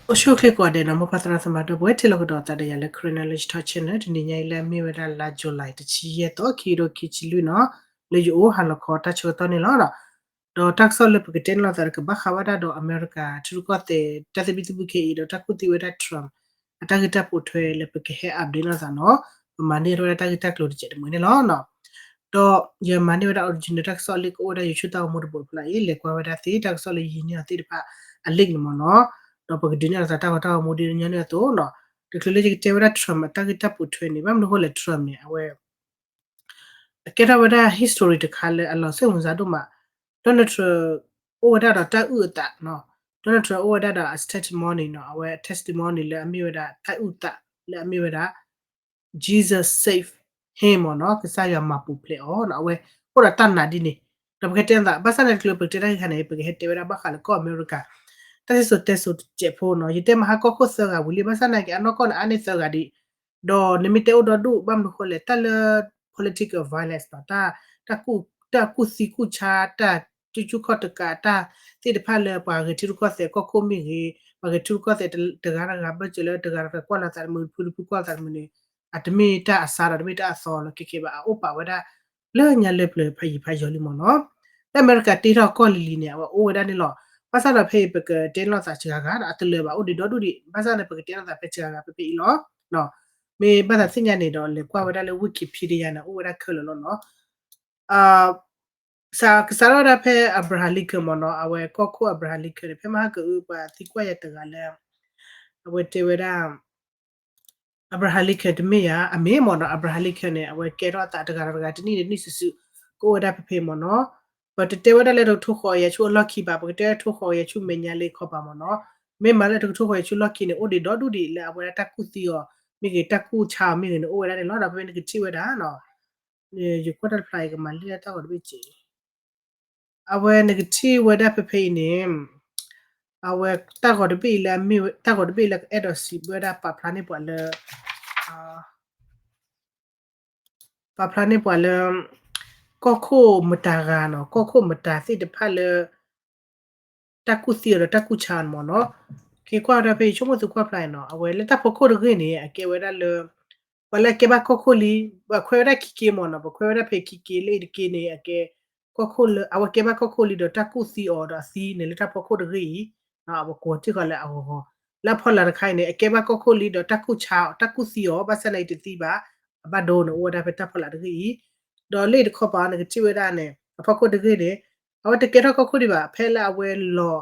အိၣ်ဆူၣ်အိၣ်ချ့ကိးဂၤဒဲးနီၤ မိၢ်ပၢ်သရၣ်သမါဒီပုၢ်ဝဲၢ် ထံၣ်လိာ်ကဒီးသးဒီးယၤလၢ Karen Knowledge Talk Channel တနံၤညါအံၤလၢအမ့ၢ်ဝဲဒၣ်လါ July တဆံယဲၢ်သီ ခံကထိခံဆံလွံၢ်နီၤ လၢယအိၣ်ဟါလီၤခီတၢ်ဆၢကတီၢ်န့ၣ်လီၤ. ဒီးတၢ်ကစီၣ်လၢပကတဲန့ၢ်လိာ်သးဒီး ကဘၣ်ဃးဝဲဒၣ်ဒီးအမဲရကၤ ထံရူၢ်ကီၢ်သဲး တၢ်သဘံၣ်သဘုၣ်ခဲအံၤ ဒီးတၢ်ကူၣ်သံဝဲဒၣ် Trump အတၢ်ဂ့ၢ်တၢ်ပိာ်ထွဲလၢပကဟဲ update လိာ်သးနီၤ ပမၤန့ၢ်ဝဲဒၣ်တၢ်ဂ့ၢ်တၢ်ကျိၤတစဲးတမှဲၤန့ၣ်လီၤ. ဒီးယမၤန့ၢ်ဝဲဒၣ် original တၢ်ကစီၣ်လံ ကအိၣ်ဝဲဒၣ် YouTube တၢ်ဂီၤမူတဘိးတဖျါအံၤ လဲၤကွၢ်ဝဲဒၣ်သ့ တၢ်ကစီၣ်လၢယဟံးန့ၢ်အီၤသ့ၣ်တဖၣ်အ link န့ၣ်မ့ၢ်နီၤ. ဒီးပကဒုးနဲၣ်လိာ်သးတၢ်ဂီၤတၢ်ဂီၤမူဒ်ညီနုၢ်အသိးနီၤ. တချုးလၢယကတဲဝဲဒၣ် Trump အတၢ်ဂ့ၢ်တၢ်ပိာ်ထွဲန့ၣ် ဘၣ်မနုၤအဃိလဲၣ် Trump န့ၣ် အဝဲ အကဲထီၣ်ဝဲဒၣ် history တခါလၢအလီၤစိတ်ဝင်စားဒိၣ်မး. Donald Trump အိၣ်ဝဲဒၣ်ဒီးတၢ်အုၣ်အသးနီၤ. Donald Trump အိၣ်ဝဲဒၣ်ဒီးအ testimony နီၤ အဝဲ testimony လၢအမ့ၢ်ဝဲဒၣ်တၢ်အုၣ်သးလၢအမ့ၢ်ဝဲဒၣ် Jesus save him မ့ၢ်နီၤ ကစၢ်ယွၤမၤပူၤဖျဲးအီၤနီၤ အဝဲအိၣ်ဒီးတၢ်နာ်ဒ်န့ၣ်. ဒီးပကတဲသး ဘၣ်ဆၣ်န့ၣ်တချုးပကတဲတၢ်ဂ့ၢ်ခါန့ၣ် ပကဟဲတဲဝဲဒၣ်ဘၣ်ဃးလၢကီၢ်အမဲရကၤ တၢ်စံၣ်စိၤတဲစိၤတစဲးဖိနီၤ. ယတဲမဟါကီၢ်ခိၣ်သၢဂၤဝံၤလံ ဘၣ်ဆၣ်နာ်က့ အနီၢ်ကီၢ်န့ၣ် အါန့ၢ်သၢဂၤဒံး ဒီးနမ့ၢ်တဲအိၣ်ဒီဒူၣ် ဘၣ်မနုၤဃိလဲၣ် တၢ်လၢ political violence နီၤ တၢ်ကူၣ်သံကူၣ်ဆါ တၢ်ကူၣ်ခီၣ်တကး တၢ်သ့ၣ်တဖၣ်လၢပှၤဂဲၤထံရူၢ်ကီၢ်သဲး ကီၢ်ခိၣ်မ့ၢ်ဂ့ၤ ပှၤဂဲၤထံရူၢ်ကီၢ်သဲးတဂၤတဂၤ ဘၢၣ်စၢၤလၢတဂၤတဂၤကွၢ်လီၤသးတမုာ် တဖုတဖုကွၢ်လီၤသးတမုာ်န့ၣ် အတမ့ၢ်တၢ်အဆါဒီး တမ့ၢ်တၢ်အသီလီၤ ခဲခဲဘၣ် အအိၣ်ပာ်ဝဲဒၣ် လၢညါလၢပျၢၤဖးယံၤဖးယီၤလံမ့ၢ်နီၤ. လၢအမဲရကၤတ့ထီၣ်ကီၢ်လံၤလံၤန့ၣ် အဝဲအိၣ်ဝဲဒၣ်န့ၣ်လီၤ. ဘၣ်ဆၣ်ဒီးဖဲအံၤ ပကတဲလီၤသးစှၤဂၤဒီး အတလၢာ်ဘၣ် အိၣ်ဒံးဒီဒူၣ်ဒံး ဘၣ်ဆၣ်န့ၣ် ပကတဲလီၤသးဖဲစှၤဂၤဖဲဖဲအံၤလီၤ. မ့ၢ်ဘၣ်သးသ့ၣ်ညါန့ၣ်ဒီး လဲၤကွၢ်ဝဲဒၣ်လၢ Wikipedia န့ၣ် အိၣ်ဝဲဒၣ်ခဲလၢာ်လီၤနီၤ. စးကစးထီၣ်ဝဲဒၣ်ဖဲ Abraham Lincoln မ့ၢ်နီၤ အဝဲကီၢ်ခိၣ် Abraham Lincoln န့ၣ် ဖဲမဟါကအု ပှၤသံကွၢ်ယၤတဂၤလၢ အဝဲတဲဝဲဒၣ် Abraham Lincoln တမ့ၢ်ယၤ အမ့ၢ်မ့ၢ်နီၤ Abraham Lincoln န့ၣ် အဝဲကဲထီၣ်အသးတဂၤတဂၤတနံၣ်တနံၣ်စုာ်စုာ် ကအိၣ်ဝဲဒၣ်ဖဲဖဲမ့ၢ်နီၤ. ပတတဲဝဲဒၣ်လၢတကထိဃိးကယၤဆူအလီၢ်ခံဘၣ် ပကတဲတကထိဃိးကယၤဆူမဲာ်ညါလၢခီပၤမ့ၢ်နီၤ. မ့ၢ်မၤလၢတကထိဃိးကယၤဆူလီၢ်ခံန့ၣ် အိၣ်ဒံးဒီဒူၣ်ဒံးလၢအဝဲဒၣ်တၢ်ကူၣ်သံအီၤ မ့ၢ်ဂ့ၤ တၢ်ကူၣ်ဆါအီၤမ့ၢ်ဂ့ၤန့ၣ် အိၣ်ဝဲဒၣ်န့ၣ်လီၤ. ဒီးဖဲဖဲနကထံၣ်ဝဲဒၣ်နီၤ ယကွၢ်တၢ်တဖျါအံၤ ကမၤလၢတၢ်ဂီၤတဘ့ၣ်က့ၤ အဝဲနကထံၣ်ဝဲဒၣ်ဖဲဖဲအံၤန့ၣ် အဝဲတၢ်ဂီၤတဘ့ၣ်အံၤလၢအမ့ၢ် တၢ်ဂီၤတဘ့ၣ်လၢကအဲၣ်ဒိးစံးဝဲဒၣ်ပာ်ဖျါန့ၢ်ပှၤလၢ ပာ်ဖျါန့ၢ်ပှၤလၢ ကီၢ်ခိၣ်မတၤဂၤနီၤ ကီၢ်ခိၣ်မတၤသ့ၣ်တဖၣ်လၢ တၢ်ကူၣ်သံအီၤဒီးတၢ်ကူၣ်ဆါအီၤမ့ၢ်နီၤ. က့ၤကွၢ်ဝဲဒၣ်ဖဲအံၤ ဆိကမိၣ်သုကွၢ်ဖျါအံၤနီၤ အဝဲလၢတၢ်ဖီခိၣ်တဂ့ၢ်န့ၣ် အကဲဝဲဒၣ်လၢ ပှၤလၢအကဲဘၣ်ကီၢ်ခိၣ်လံ ပှၤခွဲးဝဲဒၣ်ခံက့မ့ၢ်နီၤ ပှၤခွဲးဝဲဒၣ်ဖဲခံက့လၢအံၤတက့န့ၣ် အကဲ ကီၢ်ခိၣ်လၢ အဝဲကဲဘၣ်ကီၢ်ခိၣ်လံဒီးတၢ်ကူၣ်သံအီၤဒီးအသံန့ၣ်လၢတၢ်ဖီခိၣ်တဂ့ၢ်အံၤ အဝဲကိးထံၣ်ဃီလၢအဂီၢ်ဂီၢ် လၢအဖီလာ်တခါအံၤန့ၣ် အကဲဘၣ်ကီၢ်ခိၣ်လံဒီးတၢ်ကူၣ်ဆါအီၤ တၢ်ကူၣ်သံအီၤ ဘၣ်ဆၣ်နာ်က့တသံဘၣ် အဘၣ်ဒိန့ၣ် အိၣ်ဝဲဒၣ်ဖဲတၢ်ဖီလာ်တဂ့ၢ်အံၤ ဒီးလၢအံၤတခီပၤနကထံၣ်ဝဲဒၣ်န့ၣ် အဖီခိၣ်တဂ့ၢ်န့ၣ် အဝဲတကဲထီၣ်ကီၢ်ခိၣ်ဒံးဘၣ် ဖဲလၢအဝဲလီၤ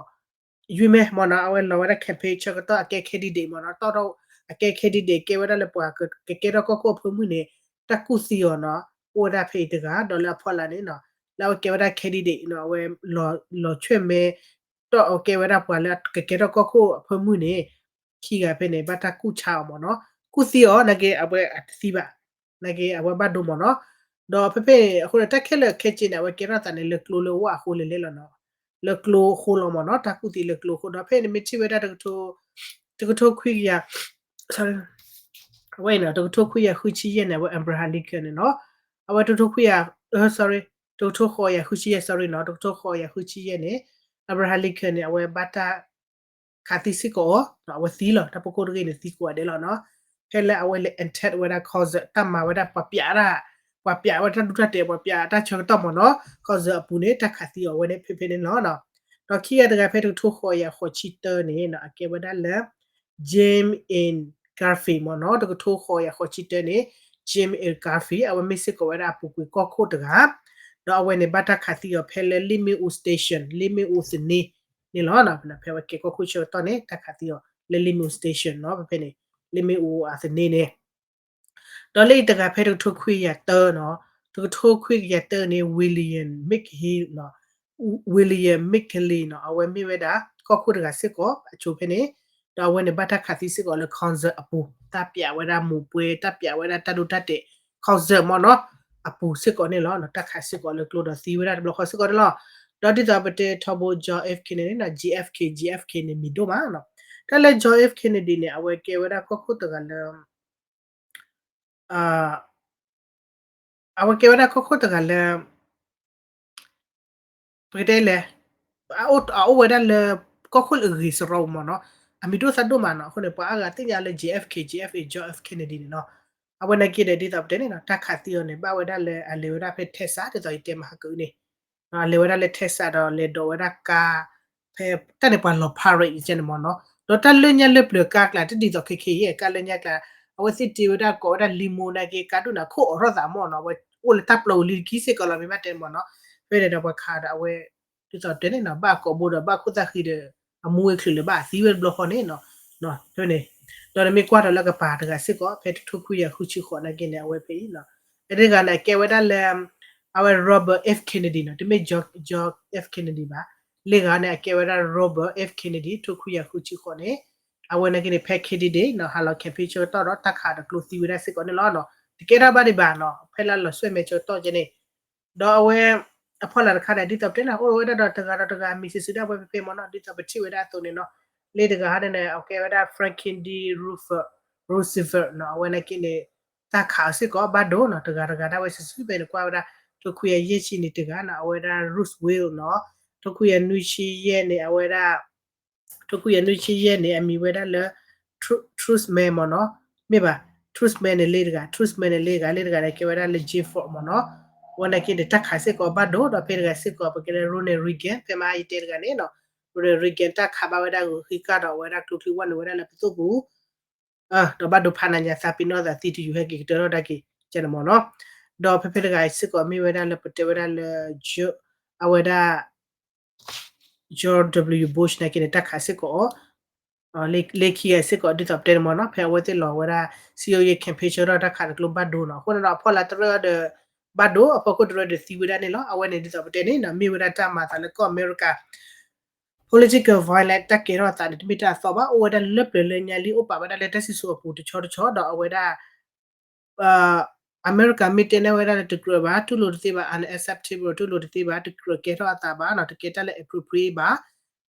ယွံမဲမ့ၢ်နီၤ အဝဲလီၤဝဲဒၣ် campaign ဆၢကတီၢ်အကဲ candidate မ့ၢ်နီၤ တီၢ်ထီၣ်အကဲ candidate ကဲဝဲဒၣ်လၢပှၤကကဲထီၣ်ကီၢ်ခိၣ်အဖၢမုၢ်န့ၣ် တၢ်ကူၣ်သံအီၤနီၤ အိၣ်ဝဲဒၣ်ဖဲအံၤတဂၤ ဒီးလၢအဖီလာ်န့ၣ်နီၤ လၢအဝဲကဲဝဲဒၣ် candidate နီၤ အဝဲလီၤဆွဲၣ်မဲ တီၢ်အကဲဝဲဒၣ်ပှၤလၢကကဲထီၣ်ကီၢ်ခိၣ်အဖၢမုၢ်န့ၣ် ခံဂၤဖဲန့ၣ် ဘၣ်တၢ်ကူၣ်ဆါအီၤမ့ၢ်နီၤ ကူၣ်သံအီၤ နာ်က့အဝဲအတသံဘၣ် နာ်က့အဝဲဘၣ်ဒိမ့ၢ်နီၤ ဒီးဖဲဖဲအံၤအဃိန့ၣ် တၢ်ခဲလၢာ်ခဲဆ့န့ၣ် အဝဲကဲထီၣ်သးန့ၣ် လၢကျိလၢဝၣ်အဃိလဲၣ်လဲၣ်လီၤနီၤ လၢကျိအဃိလီၤမ့ၢ်နီၤ တၢ်ကူၣ်သံလၢကျိအဃိ ဒီးဖဲန့ၣ်မ့ၢ်ထံၣ်ဝဲဒၣ်တကထိ တကထိခွံကယၤ sorry အဝဲအံၤနီၤ တကထိခွံကယၤဃုဆံယဲၢ်န့ၣ် အဝဲ Abraham Lincoln န့ၣ်နီၤ အဝဲတကထိခွံကယၤ sorry တကထိဃိးကယၤဃုဆံယဲၢ် sorry နီၤ တကထိဃိးကယၤဃုဆံယဲၢ်န့ၣ် Abraham Lincoln န့ၣ် အဝဲဘၣ်တၢ် ခးသံစ့ၢ်ကီးအီၤ အဝဲသံလီၤ တၢ်ဖီခိၣ်တဂ့ၢ်န့ၣ် သံကိးဂၤဒဲးလီၤနီၤ ဖဲလၢအဝဲလဲၤ attack ဝဲဒၣ် concert တၢ်မၤဝဲဒၣ်ပှၤပျးတၢ် ပှၤပျးဝဲတၢ်ဒူတၢ်တဲာ် ပှၤပျးတၢ်ဆၢကတီၢ်မ့ၢ်နီၤ concert အပူၤန့ၣ် တၢ်ခးသံအီၤဝဲန့ၣ် ဖဲဖဲန့ၣ်လီၤနီၤ ဒီးခံဂၤတဂၤဖဲတကထိဃိးကယၤဃိးဆံတၢန့ၣ်နီၤ အကဲဝဲဒၣ်လၢ James A Garfield မ့ၢ်နီၤ တကထိဃိးကယၤဃိးဆံတၢန့ၣ် James A Garfield အဝဲမ့ၢ်စ့ၢ်ကီးဝဲဒၣ်အပူၤကွံာ်ကီၢ်ခိၣ်တဂၤ ဒီးအဝဲန့ၣ်ဘၣ်တၢ်ခးသံအီၤဖဲလၢလ့ၣ်မ့ၣ်အူ station လ့ၣ်မ့ၣ်အူသန့န့ၣ်လီၤ. ဖဲဝဲကဲကီၢ်ခိၣ်ဆၢကတီၢ်န့ၣ် တၢ်ခးသံအီၤလၢလ့ၣ်မ့ၣ်အူ station နီၤ ဖဲဖဲန့ၣ် လ့ၣ်မ့ၣ်အူအသန့န့ၣ် ဒီးလၢအံၤတဂၤဖဲတကထိခွံကယၤတၢနီၤ တကထိခွံကယၤတၢန့ၣ် William McKinley နီၤ William McKinley နီၤ အဝဲမ့ၢ်ဝဲဒၣ် ကီၢ်ခိၣ်တဂၤစ့ၢ်ကီး အဆိဖဲန့ၣ် ဒီးအဝဲန့ၣ်ဘၣ်တၢ်ခးသံစ့ၢ်ကီးလၢ concert အပူၤ တၢ်ပျးဝဲဒၣ်မိၢ်ပှဲၤ တၢ်ပျးဝဲဒၣ်တၢ်ဒိတၢ်တဲာ် concert မ့ၢ်နီၤ အပူၤစ့ၢ်ကီးန့ၣ်လီၤ. တၢ်ခးစ့ၢ်ကီးလၢကျိဒီးသံဝဲဒၣ်တဘျီဃီစ့ၢ်ကီးန့ၣ်လီၤ. ဒီးဒ်သိးပတဲထီဘိ John F Kennedy နီၤ J F K J F K န့ၣ်မံၤဒိၣ်မးနီၤ တၢ်လၢ John F Kennedy န့ၣ် အဝဲကဲဝဲဒၣ်ကီၢ်ခိၣ်တဂၤလၢ အဝဲကဲဝဲဒၣ်ကီၢ်ခိၣ်တဂၤလၢ ပကတဲလဲၣ် အအိၣ်ဝဲဒၣ်လၢ ကီၢ်ခိၣ်လၢအဂ့ၤစရီမ့ၢ်နီၤ အမံၤဒိၣ်သးဒိၣ်မးနီၤ. အဃိန့ၣ် ပှၤအါဂၤသ့ၣ်ညါလၢ J F K, J F A, John F Kennedy န့ၣ်နီၤ. အဝဲနာ်က့ဒီး ဒ်သိးပတဲန့ၣ်နီၤ တၢ်ခးသံအီၤန့ၣ် ဘၣ်ဝဲဒၣ်လၢအလဲၤဝဲဒၣ်ဖဲ Texas ဒ်သိးယတဲမဟါကအုန့ၣ် အလဲၤဝဲဒၣ်လၢ Texas ဒီးလဲၤဒိးဝဲဒၣ်ကါ ဖဲတၢ်န့ၣ်ပှၤလီၤ parade ယကဲန့ၣ်မ့ၢ်နီၤ. ဒီးတၢ်လၢညါလၢပျၢၤကါကျါ တဒ်သိးခဲခဲအံၤ ကါလၢညါကျါ အဝဲသ့ၣ်တ့ဝဲဒၣ်ကိးဝဲဒၣ်လံမိၢ်နာ်က့ ကါဒိၣ်န့ၣ် အခိၣ်အိးထီၣ်သးမ့ၢ်နီၤ. အဝဲအိၣ်လၢတၢ်ပျီပူၤလံတကံစ့ၢ်ကီးလီၤ မ့ၢ်ဘၣ်တဲမ့ၢ်နီၤ. ဖဲန့ၣ်ဒီးပှၤခးဒီးအဝဲ ဒ်သိးတဲန့ၣ်နီၤ ဘၣ်ကိာ်ဘိဒီးဘၣ်ခိၣ်သၣ်ဃံဒီး အမူဝဲချုးလၢၤဘၣ် အသံဝဲတဘျီဃီန့ၣ်နီၤ. ဖဲန့ၣ် ဒီးနမ့ၢ်ကွၢ်ဒီးလၢကပၤတဂၤစ့ၢ်ကီး ဖဲတထိခွံကယၤဃုဆံဃိးနာ်က့န့ၣ် အဝဲဖဲအံၤနီၤ. ဖဲတဂၤန့ၣ် အကဲဝဲဒၣ်လၢ အဝဲ Robert F Kennedy နီၤ တမ့ၢ် John F Kennedy ဘၣ်. လၢဂၤန့ၣ် အကဲဝဲဒၣ် Robert F Kennedy ထိခွံကယၤဃုဆံဃိးန့ၣ် အဝဲနာ်က့န့ၣ် ဖဲ candidate နီၤ ဟးလီၤ campaign ဆၢကတီၢ်ဒီးတၢ်ခးဒီးကျိသံဝဲဒၣ်စ့ၢ်ကီးန့ၣ်လီၤ. တကဲထီၣ်ဘၣ်ဒံးဘၣ်နီၤ ဖဲလၢလီၤစဲၣ်မဲာ်ဆၢကတီၢ်ကဲန့ၣ် ဒီးအဝဲ အဖီလာ်တခါန့ၣ် ဒ်သိးပတဲန့ၣ် အိၣ်ဝဲဒၣ်ဒီးတဂၤဒီးတဂၤ မံၤစံးဆူၣ်ဒၣ်ဝဲဖဲဖဲမ့ၢ်နီၤ ဒ်သိးပထံၣ်ဝဲဒၣ်အသိးန့ၣ်နီၤ. လၢတဂၤဟီန့ၣ်န့ၣ် အကဲဝဲဒၣ် Franklin D Roosevelt နီၤ အဝဲနာ်က့န့ၣ် တၢ်ခးအီၤစ့ၢ်ကီးဘၣ်ဒိနီၤ တဂၤတဂၤဒၣ်ဝဲစုဆူၣ်ဖဲန့ၣ်ကွၢ်ဝဲဒၣ် ထိခွံကယၤယဲၢ်ဆံန့ၣ်တဂၤနီၤ အဝဲဒၣ် Roosevelt နီၤ ထိခွံကယၤနွံဆံယဲၢ်န့ၣ် အဝဲဒၣ် ထိခွံကယၤနွံဆံယဲၢ်န့ၣ် အမံၤဝဲဒၣ်လၢ Tru- Truman မ့ၢ်နီၤ မ့ၢ်ဘၣ် Truman န့ၣ်လၢတဂၤ Truman န့ၣ်လၢတဂၤ လၢတဂၤန့ၣ် ကဲဝဲဒၣ်လၢ Jim Ford မ့ၢ်နီၤ. အဝဲနာ်က့န့ၣ် တၢ်ခးစ့ၢ်ကီးဘၣ်ဒိဒီးဖဲတဂၤစ့ၢ်ကီး ပကဲလၢ Ronald Reagan ဖဲမဟါယတဲတဂၤန့ၣ်နီၤ Ronald Reagan တၢ်ခးဘၣ်ဝဲဒၣ်ဂုာ်ဃံကၢ်ဒီးအဝဲဒၣ်ကျိချံဝဲနုာ်ဝဲဒၣ်လၢပသိၣ်ပူၤ ဒီးဘၣ်ဒိဖးနၤညါသးပ့ၤနီၣ်သးသံတယူၤဟဲက့ၤကတၢၢ်ထီၣ်ဒၣ်က့ၤ ကဲန့ၣ်မ့ၢ်နီၤ. ဒီးဖဲဖဲတဂၤစ့ၢ်ကီးမ့ၢ်ဝဲဒၣ်လၢပတဲဝဲဒၣ်လၢ အဝဲဒၣ် George W Bush နာ်က့န့ၣ် တၢ်ခးစ့ၢ်ကီးအီၤ လၢခံဂၤစ့ၢ်ကီးဒ်သိးပတဲန့ၣ်မ့ၢ်နီၤ ဖဲအဝဲသ့ၣ်လီၤဝဲဒၣ် စည်းရုံးရေး campaign ဆၢထီၣ်တၢ်ခးတကျိဘၣ်ဒိနီၤ. အဃိန့ၣ်ဒီးအဖီလာ်တရၢဒီး ဘၣ်ဒိ အဖီခိၣ်တရၢဒီးသံဝဲဒၣ်န့ၣ်လီၤ. အဝဲန့ၣ်ဒ်သိးပတဲန့ၣ်နီၤ မ့ၢ်ဝဲဒၣ်တၢ်မၤသးလၢကီၢ်အမဲရကၤ political violence တၢ်ကဲထီၣ်အသးန့ၣ် တမ့ၢ်တၢ်အသီဘၣ် အိၣ်ဝဲဒၣ်လၢပျၢၤလၢညါလံ အိၣ်ပာ်ဝဲဒၣ်လၢတၢ်စံၣ်စိၤအပူၤတဆီတဆီ ဒီးအဝဲဒၣ် အမဲရကၤမ့ၢ်တဲန့ၢ်ဝဲဒၣ်လၢတကြၢးဘၣ် တူၢ်လိာ်တသ့ဘၣ် unacceptable တူၢ်လိာ်တသ့ဘၣ် တကြၢးကဲထီၣ်အသးဘၣ်နီၤ တကဲတၢ်လၢ appropriate ဘၣ်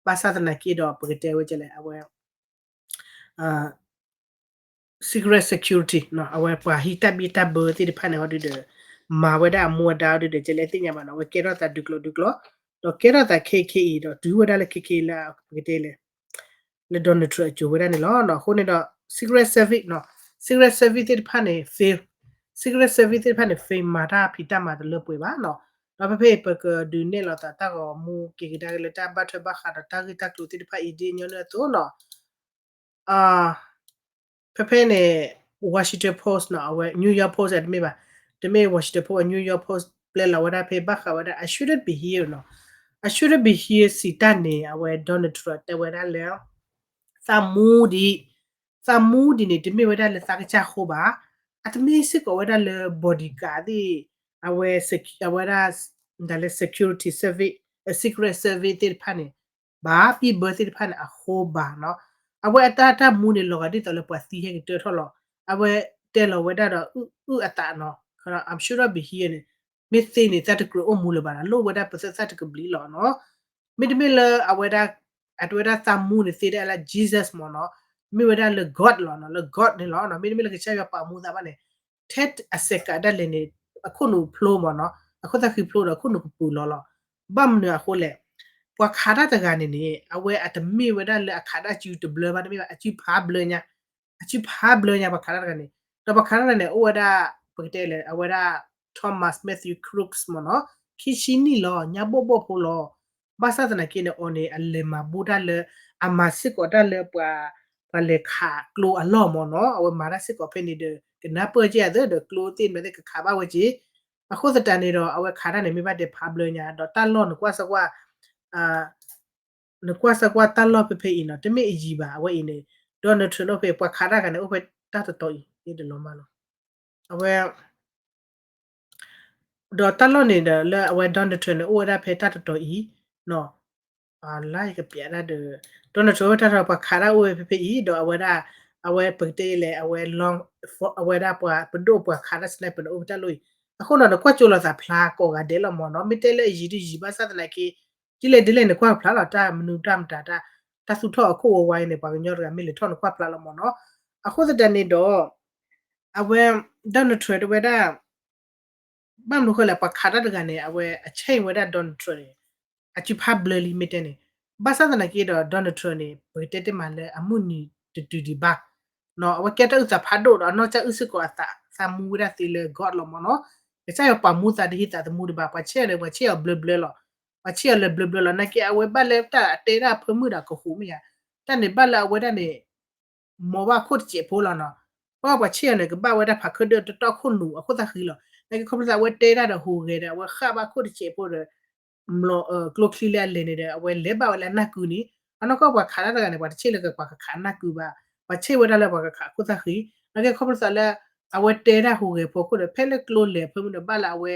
ဘၣ်ဆၣ်သနာ်က့ဒီး ပကတဲဝဲကလဲၣ် အဝဲ secret security နီၤ အဝဲပှၤဟံးတၢ်ဘံၣ်တၢ်ဘၢသ့ၣ်တဖၣ်န့ၣ် ဟီဒုဒီး မၤဝဲဒၣ်အမူအဒါဒုဒီး ကလဲၣ်သ့ၣ်ညါဘၣ်နီၤ အဝဲကဲထီၣ်သးဒုးကျိၤဒုးကျိၤ ဒီးကဲထီၣ်သးခဲအံၤခဲအံၤဒီး တုၤဝဲဒၣ်လၢခဲခဲအံၤလၢ ပကတဲလဲၣ် လၢ Donald Trump အစိၤဝဲဒၣ်န့ၣ်လီၤ. အဃိန့ၣ်ဒီး secret service နီၤ secret service သ့ၣ်တဖၣ်န့ၣ် fail secret service သ့ၣ်တဖၣ်န့ၣ် fail မၤတၢ်ဖံးတၢ်မၤတလၢပှဲၤဘၣ်နီၤ. ဒီးဖဲဖဲအံၤပကဒုးနဲၣ်လီၤသးတၢ်ဂီၤမူက့ၤကဒါက့ၤလၢတၢ်ဘၣ်ထွဲဘၣ်ဃးဒီးတၢ်ဂ့ၢ်တၢ်ကျိၤသ့ၣ်တဖၣ်အံၤဒ်ညီနုၢ်အသိးနီၤ ဖဲဖဲန့ၣ် Washington Post နီၤ အဝဲ New York Post တမ့ၢ်ဘၣ် တမ့ၢ် Washington Post New York Post ပျဲလီၤဝဲဒၣ်ဖဲဘၣ်ဃးဝဲဒၣ် I shouldn't be here နီၤ I shouldn't be here စံးတၢ်န့ၣ် အဝဲ Donald Trump တဲဝဲဒၣ်လၢ သးမူဒံး သးမူဒံးန့ၣ် တမ့ၢ်ဝဲဒၣ်လၢသးကစၢ်ဃိဘၣ် အတမ့ၢ်စ့ၢ်ကီးဝဲဒၣ်လၢ bodyguard သ့ၣ် အဝဲ အဝဲဒၣ် ဒ်လဲၣ် security service secret service သ့ၣ်တဖၣ်န့ၣ် ဘၣ် ပံၢ်ဘၢသ့ၣ်တဖၣ်န့ၣ် အဃိဘၣ်နီၤ အဝဲအတၢ်တၢ်မူန့ၣ် လီၤဂာ်ဒ်သိးလၢပှၤသံဟဲကတၢၢ်ထီၣ်လီၤ အဝဲတဲလီၤဝဲဒၣ်ဒီး အုၣ်အုၣ်အသးနီၤ I'm sure be here န့ၣ် မ့ၢ်သ့န့ၣ် သးတကြၢးအိၣ်မူလၢၤဘၣ်နီၤ လိၣ်ဝဲဒၣ်ပသးသးတကဘျံးလီၤနီၤ မ့တမ့ၢ်လၢအဝဲဒၣ် အတဝဲဒၣ်သးမူန့ၣ်သ့ဒၣ်လၢ Jesus မ့ၢ်နီၤ မ့ၢ်ဝဲဒၣ်လၢ God လီၤနီၤ လၢ God န့ၣ်လီၤ မ့တမ့ၢ်လၢကစၢ်ယွၤပာ်မူသးဘၣ်န့ၣ် ထဲအစဲးကးဒၣ်လဲာ်န့ၣ် အခိၣ်နူာ်ဖျိမ့ၢ်နီၤ အခိၣ်သၣ်ဃံဖျိဒီးအခိၣ်နူာ်ကပူၤလီၤလီၤ ဘၣ်မနုၤအဃိလဲၣ် ပှၤခးတၢ်တဂၤန့ၣ်န့ၣ် အဝဲအတမ့ၢ်ဝဲဒၣ်လၢအခးတၢ်စုတဘျၢဘၣ် တမ့ၢ်ဘၣ် အစုဖးဘျၢညါ အစုဖးဘျၢညါပှၤခးတၢ်တဂၤန့ၣ် ဒီးပှၤခးတၢ်တဂၤန့ၣ် အိၣ်ဝဲဒၣ် ပကတဲလဲၣ် အဝဲဒၣ် Thomas Matthew Crooks မ့ၢ်နီၤ ခံဆံနံၣ်လီၤ ညါဘိၣ်ဘိၣ်ဖိလီၤ ဘၣ်ဆၣ်သနာ်က့န့ၣ် အီၤန့ၣ် အလဲၤမၤဘူၣ်တၢ်လၢ အမၤစ့ၢ်ကီးတၢ်လၢပှၤ ပှၤလဲၤခးကျိအလီၢ်မ့ၢ်နီၤ အဝဲမၤတၢ်စ့ၢ်ကီးဖဲန့ၣ်ဒီး ကနၢ်ပၢၢ်က့ၤအသးဒီးကျိသ့ၣ်မနုၤသ့ၣ်ကခးဘၣ်ဝဲက့ၤ အဃိသတးန့ၣ်ဒီး အဝဲခးတၢ်န့ၣ် မ့ၢ်ဘၣ်တဲဖးဘျၢညါ ဒီးတၢ်လီၢ်နကွၢ်စၢ်ကွၢ် နကွၢ်စၢ်ကွၢ်တၢ်လီၢ်ဖဲဖဲအံၤနီၤ တမ့ၢ်အယံၤဘၣ် အဝဲအံၤန့ၣ် Donald Trump အိၣ်ဖဲ ပှၤခးတၢ်တဂၤန့ၣ် အိၣ်ဖဲတၢ်တတီၤအံၤ ယတလီၤမၢ်လီၤ အဝဲ ဒီးတၢ်လီၢ်န့ၣ်ဒီး လၢအဝဲ Donald Trump န့ၣ် အိၣ်ဝဲဒၣ်ဖဲတၢ်တတီၤအံၤနီၤ လၢယကပျးဒၣ်ဒီး Donald Trump အိၣ်ဝဲတၢ်တတီၤ ပှၤခးတၢ်အိၣ်ဝဲဖဲဖဲအံၤ ဒီးအဝဲဒၣ် အဝဲပကတဲလဲၣ် အဝဲ အဝဲဒၣ်ပှၤပဒိၣ်ပှၤခးတၢ် sniper န့ၣ် အိၣ်ဖဲတၢ်လီၢ်အံၤ အဃိနီၤ နကွၢ်ကၠိလိာ်သးဖျါကိးဂၤဒဲးလီၤမ့ၢ်နီၤ မ့ၢ်တဲလၢအယံၤတယံၤဘၣ်ဆၣ်သနာ်က့ ဒ်လဲၣ်ဒ်လဲၣ်နကွၢ်ဖျါလီၤ တၢ်မနုၤတၢ်မတၤ တၢ်သူၣ်ထီၣ်အခိၣ်ဝဲဝါအံၤန့ၣ် ပှၤကညီတဂၤမ့ၢ်လဲၤထီၣ်နကွၢ်ဖျါလီၤမ့ၢ်နီၤ အဃိသတးန့ၣ်ဒီး အဝဲ Donald Trump တဝဲဒၣ် ဘၣ်မနုၤဃိလဲၣ် ပှၤခးတၢ်တဂၤန့ၣ် အဝဲအ change ဝဲဒၣ် Donald Trump န့ၣ် အစုဖးဘျၢလံမ့ၢ်တဲန့ၣ် ဘၣ်ဆၣ်သနာ်က့ဒီး Donald Trump န့ၣ် ပကတဲတ့ၢ်မးလၢအမုၢ်နံၤတတုၤဒံးဘၣ် နီၣ် အဝဲကဲတၢ်အုၣ်သးဖးဒိၣ်ဒီး အနီၢ်ကစၢ်အုၣ်စ့ၢ်ကီးအသး သးမူဝဲဒၣ်သ့လၢ God လီၤမ့ၢ်နီၣ်. ကစၢ်ယွၤပှၤမူသးတဟံးသးသမူဒံးဘၣ် ပှၤဆဲးအီၤန့ၣ် ပှၤဆဲးအီၤဘျၢဘျၢလီၤ. ပှၤဆဲးအီၤလၢဘျၢဘျၢလီၤ နာ်က့အဝဲဘၣ်လၢတၢ်အတဲဒၣ်ဖၢမုၢ်ဒီးကဟူးမ့ၢ်ဧါ, တၢ်န့ၣ်ဘၣ်လၢအဝဲဒၣ်န့ၣ် မ်ဘၣ်ခိၣ်တစဲးဖိလီၤနီၣ်. ပှၤဆဲးအီၤန့ၣ် ကဘၣ်ဝဲဒၣ်ဖးခၢၣ်ဒၢၣ်တတီၢ်ခိၣ်နူာ်အခိၣ်သၣ်ဃံလီၤ. နာ်က့ခီဖျိသးအဝဲတဲဒၣ်ဒီးဟူးဂဲၤဒီး အဝဲဃၣ်ဘၣ်ခိၣ်တစဲးဖိဒီး ကျိချံလၢအလဲၤန့ၣ်ဒီး အဝဲလဲၤဘၣ်ဝဲလၢအနၢ်ကုန့ၣ် အနီၢ်ကီၢ်ပှၤခးတၢ်တဂၤန့ၣ် ပှၤတဆ့ၣ်လၢပှၤကခးအနၢ်ကုဘၣ်, ပှၤဆ့ၣ်ဝဲဒၣ်လၢပှၤကခးအခိၣ်သၣ်ဃံ. နာ်က့ခီဖျိသးလၢ အဝဲတဲဒၣ်ဟူးဂဲၤဖီခိၣ်ဒီး ဖဲလၢကျိလဲၤဖၢမုၢ်ဒီး ဘၣ်လၢအဝဲ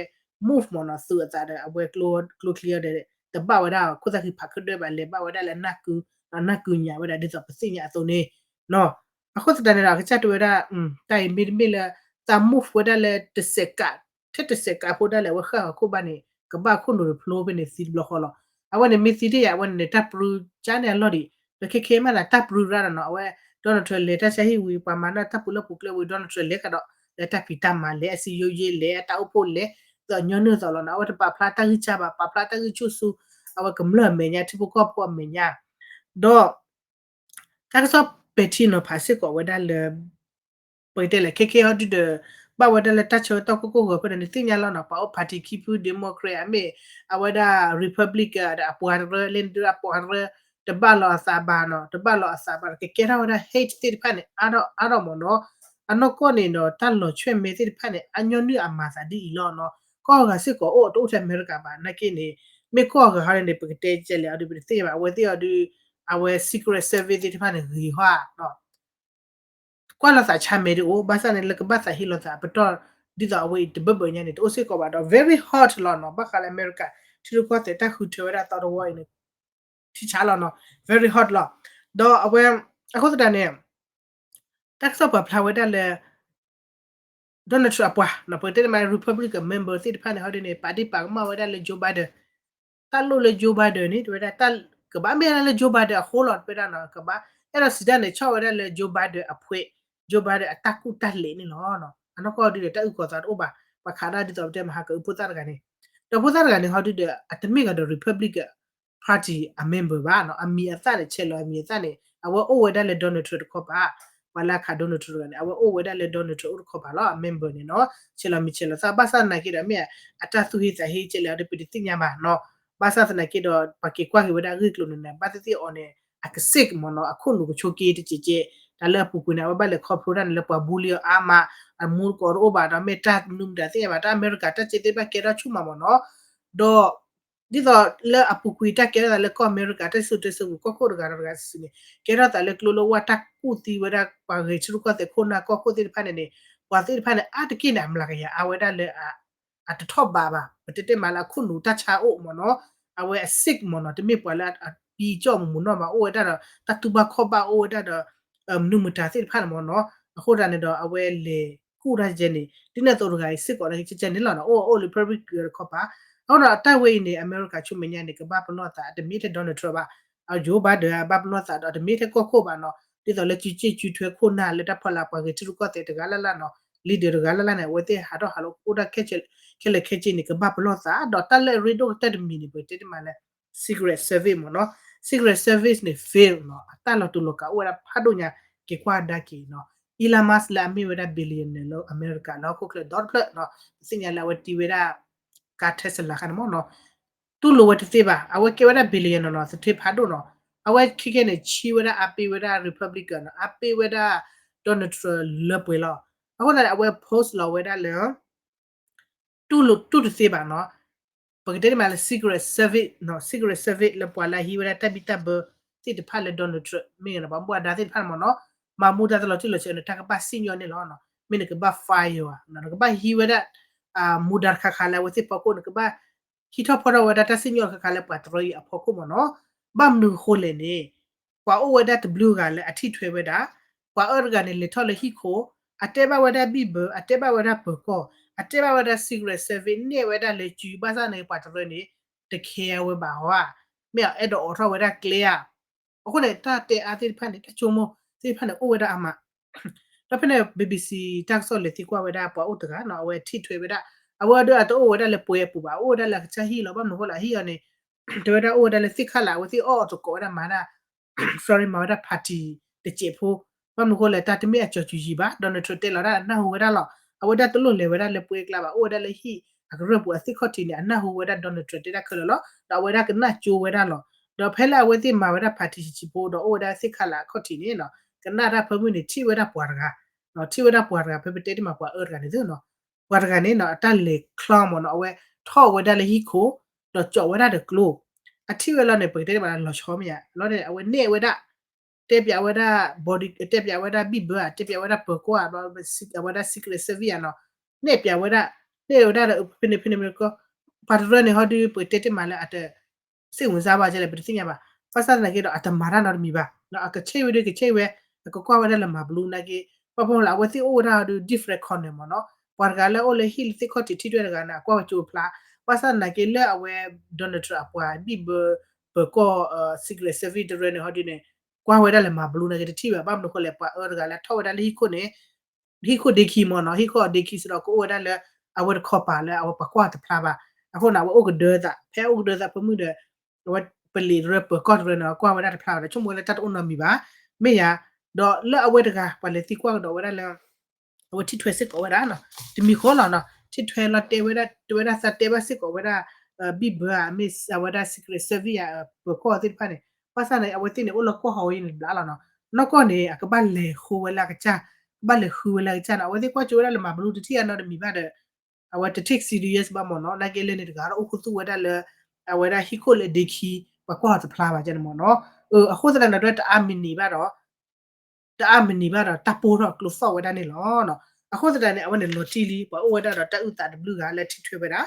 move မ့ၢ်နီၣ် သုးအသးဒီး အဝဲကျိချံအီၤဒီး တဘၣ်ဝဲဒၣ်ခိၣ်သၣ်ဃံဖးခၢၣ်ဒၢၣ်ဘၣ် လဲၤဘၣ်ဝဲဒၣ်လၢအနၢ်ကု အနၢ်ကုညါဝဲဒၣ်ဒ်သိးပသ့ၣ်ညါအသိးန့ၣ် အဃိသတးန့ၣ်ဒီး အကစၢ်တဲဝဲဒၣ် တၢ်အံၤမ့တမ့ၢ်လၢ သး move ဝဲဒၣ်လၢတစဲးကး ထဲတစဲးကးဖိဒၣ်လဲာ် အဝဲဃၣ်ဟီၣ်ခိၣ်ဘၣ်န့ၣ် ကဘၣ်ခိၣ်နူာ်တဖျိဖဲန့ၣ်သံတဘျီဃီလီၤ. အဝဲန့ၣ်မ့ၢ်သံတ့ၢ်ယၤ အဝဲန့ၣ်န့ၣ် တၢ်ပြူကၠါန့ၣ်အလီၢ်ဒံး ပခဲခဲမးန့ၣ် တၢ်ပြူရၣ်ဒီးနီၤ အဝဲ Donald Trump လဲၤတၢ်ဆါဟံၣ်ဝံၤ ပှၤမၤန့ၢ်တၢ်ပူၤလၢပူၤကျဲဝံၤ Donald Trump လဲၤကဒီး လဲၤတၢ်ဖံးတၢ်မၤ လဲၤအစံယိယ့ လဲၤအတၢ်အိၣ်ဖှိၣ်လဲၤ ဒီးညီနုၢ်အသိးလီၤနီၤ အဝဲတပာ်ဖျါတၢ်ဂံၢ်စၢ်ဘၣ် ပာ်ဖျါတၢ်ဂံၢ်ဆူၣ်ဆူၣ် အဝဲကမျၢၢ်အမဲာ်ညါ ထံဖိကီၢ်ဖိအမဲာ်ညါ ဒီး တၢ်ကစီၣ်ပဲာ်ထံနီၤဖးစ့ၢ်ကီးဝဲဒၣ်လၢ ပကတဲလဲၣ် ခဲခဲဟီဒုဒီး ဘၣ်ဝဲဒၣ်လၢတၢ်ဆၢကတီၢ်ကိၢ်ကိၢ်ဂီၤဖဲဒီးန့ၣ် သ့ၣ်ညါလီၤနီၤ ပှၤအိၣ် party ခံဖု Democrat အမ့ၢ် အဝဲဒၣ် Republican ဒီးအပှၤတရၢလၢန့ၣ်ဒုအပှၤတရၢ တဘၣ်လီၤအသးဘၣ်နီၤ တဘၣ်လီၤအသးဘၣ်ဒီး ကကဲထီၣ်ဝဲဒၣ် hate သ့ၣ်တဖၣ်န့ၣ် အါထီၣ်အါထီၣ်မ့ၢ်နီၤ အနီၢ်ကီၢ်န့ၣ်ဒီး တၢ်လီၤဆွဲၣ်မဲသ့ၣ်တဖၣ်န့ၣ် အညီနုၢ်အမၤသးဒ်အံၤလီၤနီၤ ကီၢ်အဂၤစ့ၢ်ကီးအိၣ်တအိၣ်ထဲအမဲရကၤဘၣ် နာ်က့န့ၣ် မ့ၢ်ကီၢ်အဂၤဟီန့ၣ် ပကတဲကဲလဲၣ်အီၤဒု ပတသ့ၣ်ညါဘၣ် အဝဲသ့ၣ်အီၤဒု အဝဲ Secret Service သ့ၣ်တဖၣ်န့ၣ် ဂ့ၤဟီဧါ ကွၢ်လိာ်သးဆါမဲာ်ဒုအိၣ် ဘၣ်ဆၣ်န့ၣ် လၢကဘၣ်သးဟ့လိာ်သးအပတီၢ် ဒ်သိးအဝဲအံၤတဘၢဘၢညါန့ၣ် တအိၣ်စ့ၢ်ကီးဘၣ်ဒီး very hot လီၤနီၤ ဘၣ်ဃးလၢအမဲရကၤ ထံရူၢ်ကီၢ်သဲးတၢ်ဃုထၢဝဲဒၣ်သီတဝီအံၤန့ၣ် ထံဆါလီၤနီၤ very hot လီၤ ဒီးအဝဲ အဃိသတးန့ၣ် တၢ်ကစီၣ်ပာ်ဖျါဝဲဒၣ်လၢ Donald Trump အပှၤ ပကတဲတမး Republican member သ့ၣ်တဖၣ်န့ၣ် ဟီဒ်န့ၣ် ပာ်ဒ့ၣ်ပာ်ကမၣ်ဝဲဒၣ်လၢ Joe Biden တၢ်လိၣ်လၢ Joe Biden န့ၣ် တဝဲဒၣ် ကဘၣ်မ့ၢ်ဒၣ်လၢ Joe Biden အဃိလီၤ တဝဲဒၣ်နီၤ ကဘၣ် အဲၣ်ဒိးစံးတၢ်န့ၣ် ဆီၣ်ဝဲဒၣ်လၢ Joe Biden အဖှဲး Joe Biden အတၢ်ကူၣ်တၢ်လဲၤန့ၣ်လီၤ အနီၢ်ကီၢ်ဒုဒီး တၢ်အုၣ်ကီၤသးတအိၣ်ဘၣ် ပှၤခးဒၣ်ဒ်သိးပတဲမဟါကအုးဖိသၣ်တဂၤန့ၣ် ဒီးဖိသၣ်တဂၤန့ၣ် ဟီဒုဒီး အတမ့ၢ်ကဒီး Republican Party အ member ဘၣ်နီၤ အမံၤအသၣ်န့ၣ် ဆဲးလီၤအမံၤအသၣ်န့ၣ် အဝဲအိၣ်ဝဲဒၣ်လၢ Donald Trump တခီပၤ ပှၤလၢအခး Donald Trump တဂၤန့ၣ် အဝဲအိၣ်ဝဲဒၣ်လၢ Donald Trump အိၣ်တခီပၤလီၤ အ member န့ၣ်နီၤ ဆဲးလီၤမံၤဆဲးလီၤသၣ် ဘၣ်ဆၣ်သနာ်က့ဒီး မ့ၢ်အတၢ်သူၣ်ဟ့သးဟ့ကဲလဲၣ်အီၤဒီး ပတသ့ၣ်ညါဘၣ်နီၤ ဘၣ်ဆၣ်သနာ်က့ဒီး ပှၤက့ၤကွၢ်က့ၤဝဲဒၣ်အဂ့ၢ်အကျိၤန့ၣ် ဘၣ်သ့ၣ်သ့ၣ်အီၤန့ၣ် အကစ့ၢ်ကမ့ၢ်နီၤ အခိၣ်နူာ်ကဆိးက့တကဲးကဲး တၢ်လၢအပူၤကွံာ်န့ၣ် အဝဲဘၣ်လဲၤခီဖျိတၢ်န့ၣ်လၢပှၤ bully အီၤအါမး အမူတကိးတအိၣ်ဘၣ်ဒီး မ့ၢ်တၢ်မနုၤမတၤသ့ၣ်ညါဘၣ် တၢ်အမဲရကၤတၢ်စ့သ့ၣ်တဖၣ်ကဲထီၣ်ဆူၣ်မးမ့ၢ်နီၤ ဒီး ဒ်သိးလၢအပူၤကွံာ်တၢ်ကဲထီၣ်သးလၢကီၢ်အမဲရကၤ တၢ်စံၣ်စိၤတဲစိၤပူၤ ကီၢ်ခိၣ်တဂၤဒီးတဂၤစုာ်စုာ်န့ၣ် ကဲထီၣ်သးလၢကျိလၢဝါတၢ်ကူၣ်သံဝဲဒၣ် ပှၤဂဲၤထံရူၢ်ကီၢ်သဲးခိၣ်နၢ်ကီၢ်ခိၣ်သ့ၣ်တဖၣ်န့ၣ်န့ၣ် ပှၤသ့ၣ်တဖၣ်န့ၣ် အါတက့ၢ်န့ၣ် အမျးကယၤအါဝဲဒၣ်လၢ အတထီၣ်ဘးဘၣ် ပတဲတဲမးလၢအခိၣ်နူာ်တၢ်ဆါအိၣ်မ့ၢ်နီၤ အဝဲအ sick မ့ၢ်နီၤ တမ့ၢ်ပှၤလၢအပံကၠီၣ်မူးမူးနီၢ်မး အိၣ်ဝဲဒၣ်ဒီး တၢ်တူၢ်ဘၣ်ခီၣ်ဘၣ်အိၣ်ဝဲဒၣ်ဒီး မနုၤမတၤသ့ၣ်တဖၣ်န့ၣ်မ့ၢ်နီၤ အဃိသတးန့ၣ်ဒီး အဝဲလဲၤကူၣ်တၢ်ကဲန့ၣ် ဒ်န့ၣ်အသိးတဂၤအံၤ စ့ၢ်ကီးလၢကဲကဲန့ၣ်လီၤနီၤ အိၣ်အိၣ်လၢ Republican တခီပၤ အဃိဒီးတၢ်ဝဲအံၤန့ၣ် အမဲရကၤဆူမဲာ်ညါန့ၣ် ကဘၣ်ပလီၢ်သး တမ့ၢ်ထဲ Donald Trump ဘၣ် အ Joe Biden ဘၣ်ပလီၢ်သးဒီး တမ့ၢ်ထဲကီၢ်ခိၣ်ဘၣ်နီၤ ဒ်သိးလၢစုစ့ၣ်စုထွဲခိၣ်နၢ်လၢတၢ်ဖီလာ်ပှၤဂဲၤထံရူၢ်ကီၢ်သဲးတဂၤလၢ်လၢ်နီၤ leader တဂၤလၢ်လၢ်န့ၣ် အဝဲသ့ၣ်ဟးထီၣ်ဟးလီၤအိၣ်ဒၣ်ခဲလၢာ်ခဲဆ့န့ၣ် ကဘၣ်ပလီၢ်သး ဒီးတၢ်လၢအရ့ဒိၣ်ကတၢၢ်တမံၤန့ၣ် ပတဲတမးလၢ Secret Service မ့ၢ်နီၤ Secret Service န့ၣ် fail နီၤ အတၢ်လီၤတူာ်လီၤကာ်အိၣ်ဝဲဒၣ်ဖးဒိၣ်ညါ က့ၤကွၢ်ကဒါက့ၤနီၤ Elon Musk လၢအမ့ၢ်ဝဲဒၣ် billionaire လၢအမဲရကၤလၢဟီၣ်ခိၣ်ချၢဒီတဖျၢၣ်နီၤ ပသ့ၣ်ညါလၢအဝဲတံၤဝဲဒၣ် ကါ Tesla ခါန့ၣ်မ့ၢ်နီၤ တူၢ်လိာ်ဝဲတသ့ဘၣ် အဝဲကဲဝဲဒၣ် billionaire နီၤ သထ့ဖးဒိၣ်နီၤ အဝဲခဲကဲန့ၣ် ဆံဝဲဒၣ်အါပ့ၤဝဲဒၣ် Republican နီၤ အါပ့ၤဝဲဒၣ် Donald Trump လၢပှဲၤလီၤ အဃိသတးန့ၣ် အဝဲ post လီၤဝဲဒၣ်လၢ တူၢ်လိာ်တူၢ်တသ့ဘၣ်နီၤ ပကတဲတမးလၢ Secret Service နီၤ Secret Service လၢပှၤလၢအဟံးဝဲဒၣ်တၢ်ဘံၣ်တၢ်ဘၢသ့ၣ်တဖၣ်လၢ Donald Trump မ့ၢ်ဂ့ၤနီၤ ပှၤမူအဒါသ့ၣ်တဖၣ်န့ၣ်မ့ၢ်နီၤ မၤမူဒါတလီၤတံၢ်လီၤဆဲးန့ၣ် တၢ်ကဘၣ်စံၣ်ညီၣ်န့ၣ်လီၤနီၤ မ့ၢ်နကဘၣ် fire ဧါ နကဘၣ်ဟံးဝဲဒၣ် မူဒါတခါခါလၢအဝဲသ့ၣ်ဖီခိၣ် နကဘၣ် ဟံးထီၣ်ဖီထီၣ်ဝဲဒၣ်တၢ်စံၣ်ညီၣ်တခါခါလၢပှၤတရၢအံၤအဖီခိၣ်မ့ၢ်နီၤ ဘၣ်မနုၤအဃိလဲၣ်န့ၣ် ပှၤအိၣ်ဝဲဒၣ်တဘျုးဂၤလၢအထံၣ်ထွဲဝဲဒၣ် ပှၤအၢတဂၤန့ၣ်လဲၤထီၣ်လၢဟံၣ်ခိၣ် အတဲဘၣ်ဝဲဒၣ်ဘံၣ်ဘၢ အတဲဘၣ်ဝဲဒၣ်ပၢၤကီၢ် အတဲဘၣ်ဝဲဒၣ် Secret Service နဲၣ်ဝဲဒၣ်လၢစု ဘၣ်ဆၣ်န့ၣ် ပှၤတရၢန့ၣ် တ care ဝဲဘၣ်ဟီဧါ မ့ၢ်အအဲၣ်ဒိးအိးထီၣ်ဝဲဒၣ်ကျဲဧါ အဃိန့ၣ် တၢ်တဲအါသ့ၣ်တဖၣ်န့ၣ် တၢ်ဆိကမိၣ်သ့ၣ်တဖၣ်န့ၣ် အိၣ်ဝဲဒၣ်အါမး ဒီးဖဲန့ၣ် BBC တၢ်ကစီၣ်လဲၤသံကွၢ်ဝဲဒၣ်ပှၤအိၣ်တဂၤနီၤ အဝဲထံၣ်ထွဲဝဲဒၣ် အဝဲဒၣ်အတအိၣ်ဝဲဒၣ်လၢပှဲၤအပူၤဘၣ် အအိၣ်ဝဲဒၣ်လၢအကစၢ်ဟံၣ်လီၤ ဘၣ်မနုၤအဃိလဲၣ် အဟံၣ်အီၤန့ၣ် တဲဝဲဒၣ်အိၣ်ဝဲဒၣ်လၢသ့ၣ်ခၣ်လး အဝဲသ့ၣ်အီၣ်အီၤသကိးဝဲဒၣ်မၤဒၣ် sorry မၤဝဲဒၣ် party တစဲးဖိ, ဘၣ်မနုၤဃိလဲၣ် တၢ်တမ့ၢ်အကၠီၤကူၤယံၤဘၣ်, Donald Trump တဲလီၤဒၣ်အနၢ်ဟူဝဲဒၣ်လီၤ, အဝဲဒၣ်တလိၣ်လဲၤဝဲဒၣ်လၢပှဲၤကျါဘၣ်, အိၣ်ဝဲဒၣ်လၢဟံၣ်အကရၢၢ်ပူၤအသ့ၣ်ခီၣ်ထံးန့ၣ် အနၢ်ဟူဝဲဒၣ် Donald Trump တဲတၢ်ခဲလၢာ်လီၤ, ဒီးအဝဲဒၣ်ကနၣ်ကၠိဝဲဒၣ်လီၤ, ဒီးဖဲလၢအဝဲသ့ၣ်မၤဝဲဒၣ် party တစဲးဖိ ဒီးအိၣ်ဝဲဒၣ်သ့ၣ်ခၣ်လးအခီၣ်ထံးန့ၣ်နီၤ, ကနၣ်တၢ်ဖၢမုၢ်န့ၣ် ထံၣ်ဝဲဒၣ်ပှၤတဂၤ, ထံၣ်ဝဲဒၣ်ပှၤတဂၤ ဖဲပတဲတ့ၢ်မးပှၤအၢတဂၤန့ၣ်သ့နီၤ, ပှၤတဂၤန့ၣ်နီၤ အတၢ်လဲၤချီမ့ၢ်နီၤ, အဝဲထီၣ်ဝဲဒၣ်လၢဟံၣ်ခိၣ်, ဒီးကၠီးဝဲဒၣ်ဒီးကျိ, အထံၣ်ဝဲလီၤန့ၣ် ပကတဲတ့ၢ်မးလီၤဆီမ့ၢ်ဧါ, လီၤန့ၣ် အဝဲနဲၣ်ဝဲဒၣ် တဲပၠးဝဲဒၣ် body တဲပၠးဝဲဒၣ်ဘံၣ်ဘၢဧါ, တဲပၠးဝဲဒၣ်ပၢၤကီၢ်ဧါ, အဝဲဒၣ် Secret Service ဧါနီၤ, နဲၣ်ပၠးဝဲဒၣ်, နဲၣ်ဝဲဒၣ်ဒီး ဖဲန့ၣ်ဖဲန့ၣ်မ့ၢ်ကီ, ပှၤတရၢန့ၣ်ဟီဒုး ပတဲတ့ၢ်မးလၢအတ စိတ်ဝင်စားဘၣ်ကလဲၣ် ပတသ့ၣ်ညါဘၣ်, ဘၣ်ဆၣ်သနာ်က့ဒီး အတမၤတၢ်နီတမံၤဘၣ်, အကဆဲးဝဲဒုးကဆဲးဝဲ, အကကွၢ်ဝဲဒၣ်လၢမၤဘျူးနာ်က့, ဘၣ်ဖဲလၢအဝဲသ့ၣ်အိၣ်ဝဲဒၣ်ဟီဒုး different corner မ့ၢ်နီၤ, ပှၤတဂၤလၢအအိၣ်လၢဟံၣ်လၢသ့ၣ်ခီၣ်ထံးထံၣ်ထွဲတဂၤန့ၣ် အကွၢ်ဝဲကၠိဖျါ, ဘၣ်ဆၣ်သနာ်က့လၢအဝဲ Donald Trump အပှၤဘံၣ်ဘၢ ပၢၤကီၢ် Secret Service တရၢန့ၣ်ဟီဒုးန့ၣ် ကွၢ်ဝဲဒၣ်လၢမၤဘျူးနာ်က့တထံၣ်ဘၣ်, ဘၣ်မနုၤဃိလဲၣ် ပှၤအၢတဂၤလၢထီၣ်ဝဲဒၣ်လၢဟံၣ်ခိၣ်န့ၣ် ဟံၣ်ခိၣ်ဒ့ခံမ့ၢ်နီၤ, ဟံၣ်ခိၣ်ဒ့ခံစ့ၢ်ကီး ကအိၣ်ဝဲဒၣ်လၢ အဝဲတခီပၤလၢအဝဲပှၤကွၢ်တဖျါဘၣ်, အဃိန့ၣ် အဝဲအိၣ်ကဒၢသး, ဖဲအအိၣ်ကဒၢသးဖၢမုၢ်ဒီး အဝဲပလံးတရၢပၢၤကီၢ်တရၢန့ၣ် ကွၢ်ဝဲဒၣ်တဖျါဘၣ်ဒီး ဆိကမိၣ်ဝဲလၢတၢ်တအိၣ်နီတမံၤဘၣ်, မ့ၢ်ယၤ, ဒီးလၢအဝဲတဂၤ ပှၤလဲၤသံကွၢ်ကဒီးဝဲဒၣ်လၢ အဝဲထံၣ်ထွဲစ့ၢ်ကီးဝဲဒၣ်နီၤ, တမံၤဃီလီၤနီၤ, ထံၣ်ထွဲလီၤတဲဝဲဒၣ် တဲဝဲဒၣ်သးတဲဘၣ်စ့ၢ်ကီးဝဲဒၣ် ဘံၣ်ဘၢဧါ မ့ၢ်အဝဲဒၣ် Secret Service ဧါ ပၢၤကီၢ်သ့ၣ်တဖၣ်န့ၣ်, ဘၣ်ဆၣ်န့ၣ် အဝဲသ့ၣ်န့ၣ် အိၣ်လၢကီၢ်ဟီဝဲအံၤန့ၣ်တဘျီလီၤနီၤ, နီၢ်ကီၢ်န့ၣ် အကဘၣ်လဲၤဃုဝဲလၢအကစၢ်, ကဘၣ်လဲၤဃုဝဲလၢအကစၢ်နီၤ, အဝဲသ့ၣ်ကွၢ်ကၠိဝဲဒၣ်လၢမၤဘျူးတထံၣ်အနီတမံၤဘၣ်ဒီး အဝဲတ take serious ဘၣ်မ့ၢ်နီၤ, နာ်က့လၢန့ၣ်တဂၤဒီးအိၣ်ခူသူၣ်ဝဲဒၣ်လၢ အဝဲဒၣ်ဟံၣ်ခိၣ်လၢဒ့ခံ ပှၤကွၢ်အီၤတဖျါဘၣ်ကန့ၣ်မ့ၢ်နီၤ, အဃိသတးန့ၣ် တၢ်အါမံၤနံးဘၣ်ဒီး တၢ်အါမံၤနံးဘၣ်ဒီး တၢ်ပိၢ်ထီၣ်ကျိသီၣ်ဝဲဒၣ်န့ၣ်လီၤ. အဃိသတးန့ၣ် အဝဲန့ၣ်လီၤတံၢ်လံ ပှၤအိၣ်ဝဲဒၣ်ဒီးတၢ်အုၣ်သးတဘျုးဂၤလၢထံၣ်ထွဲဝဲဒၣ်,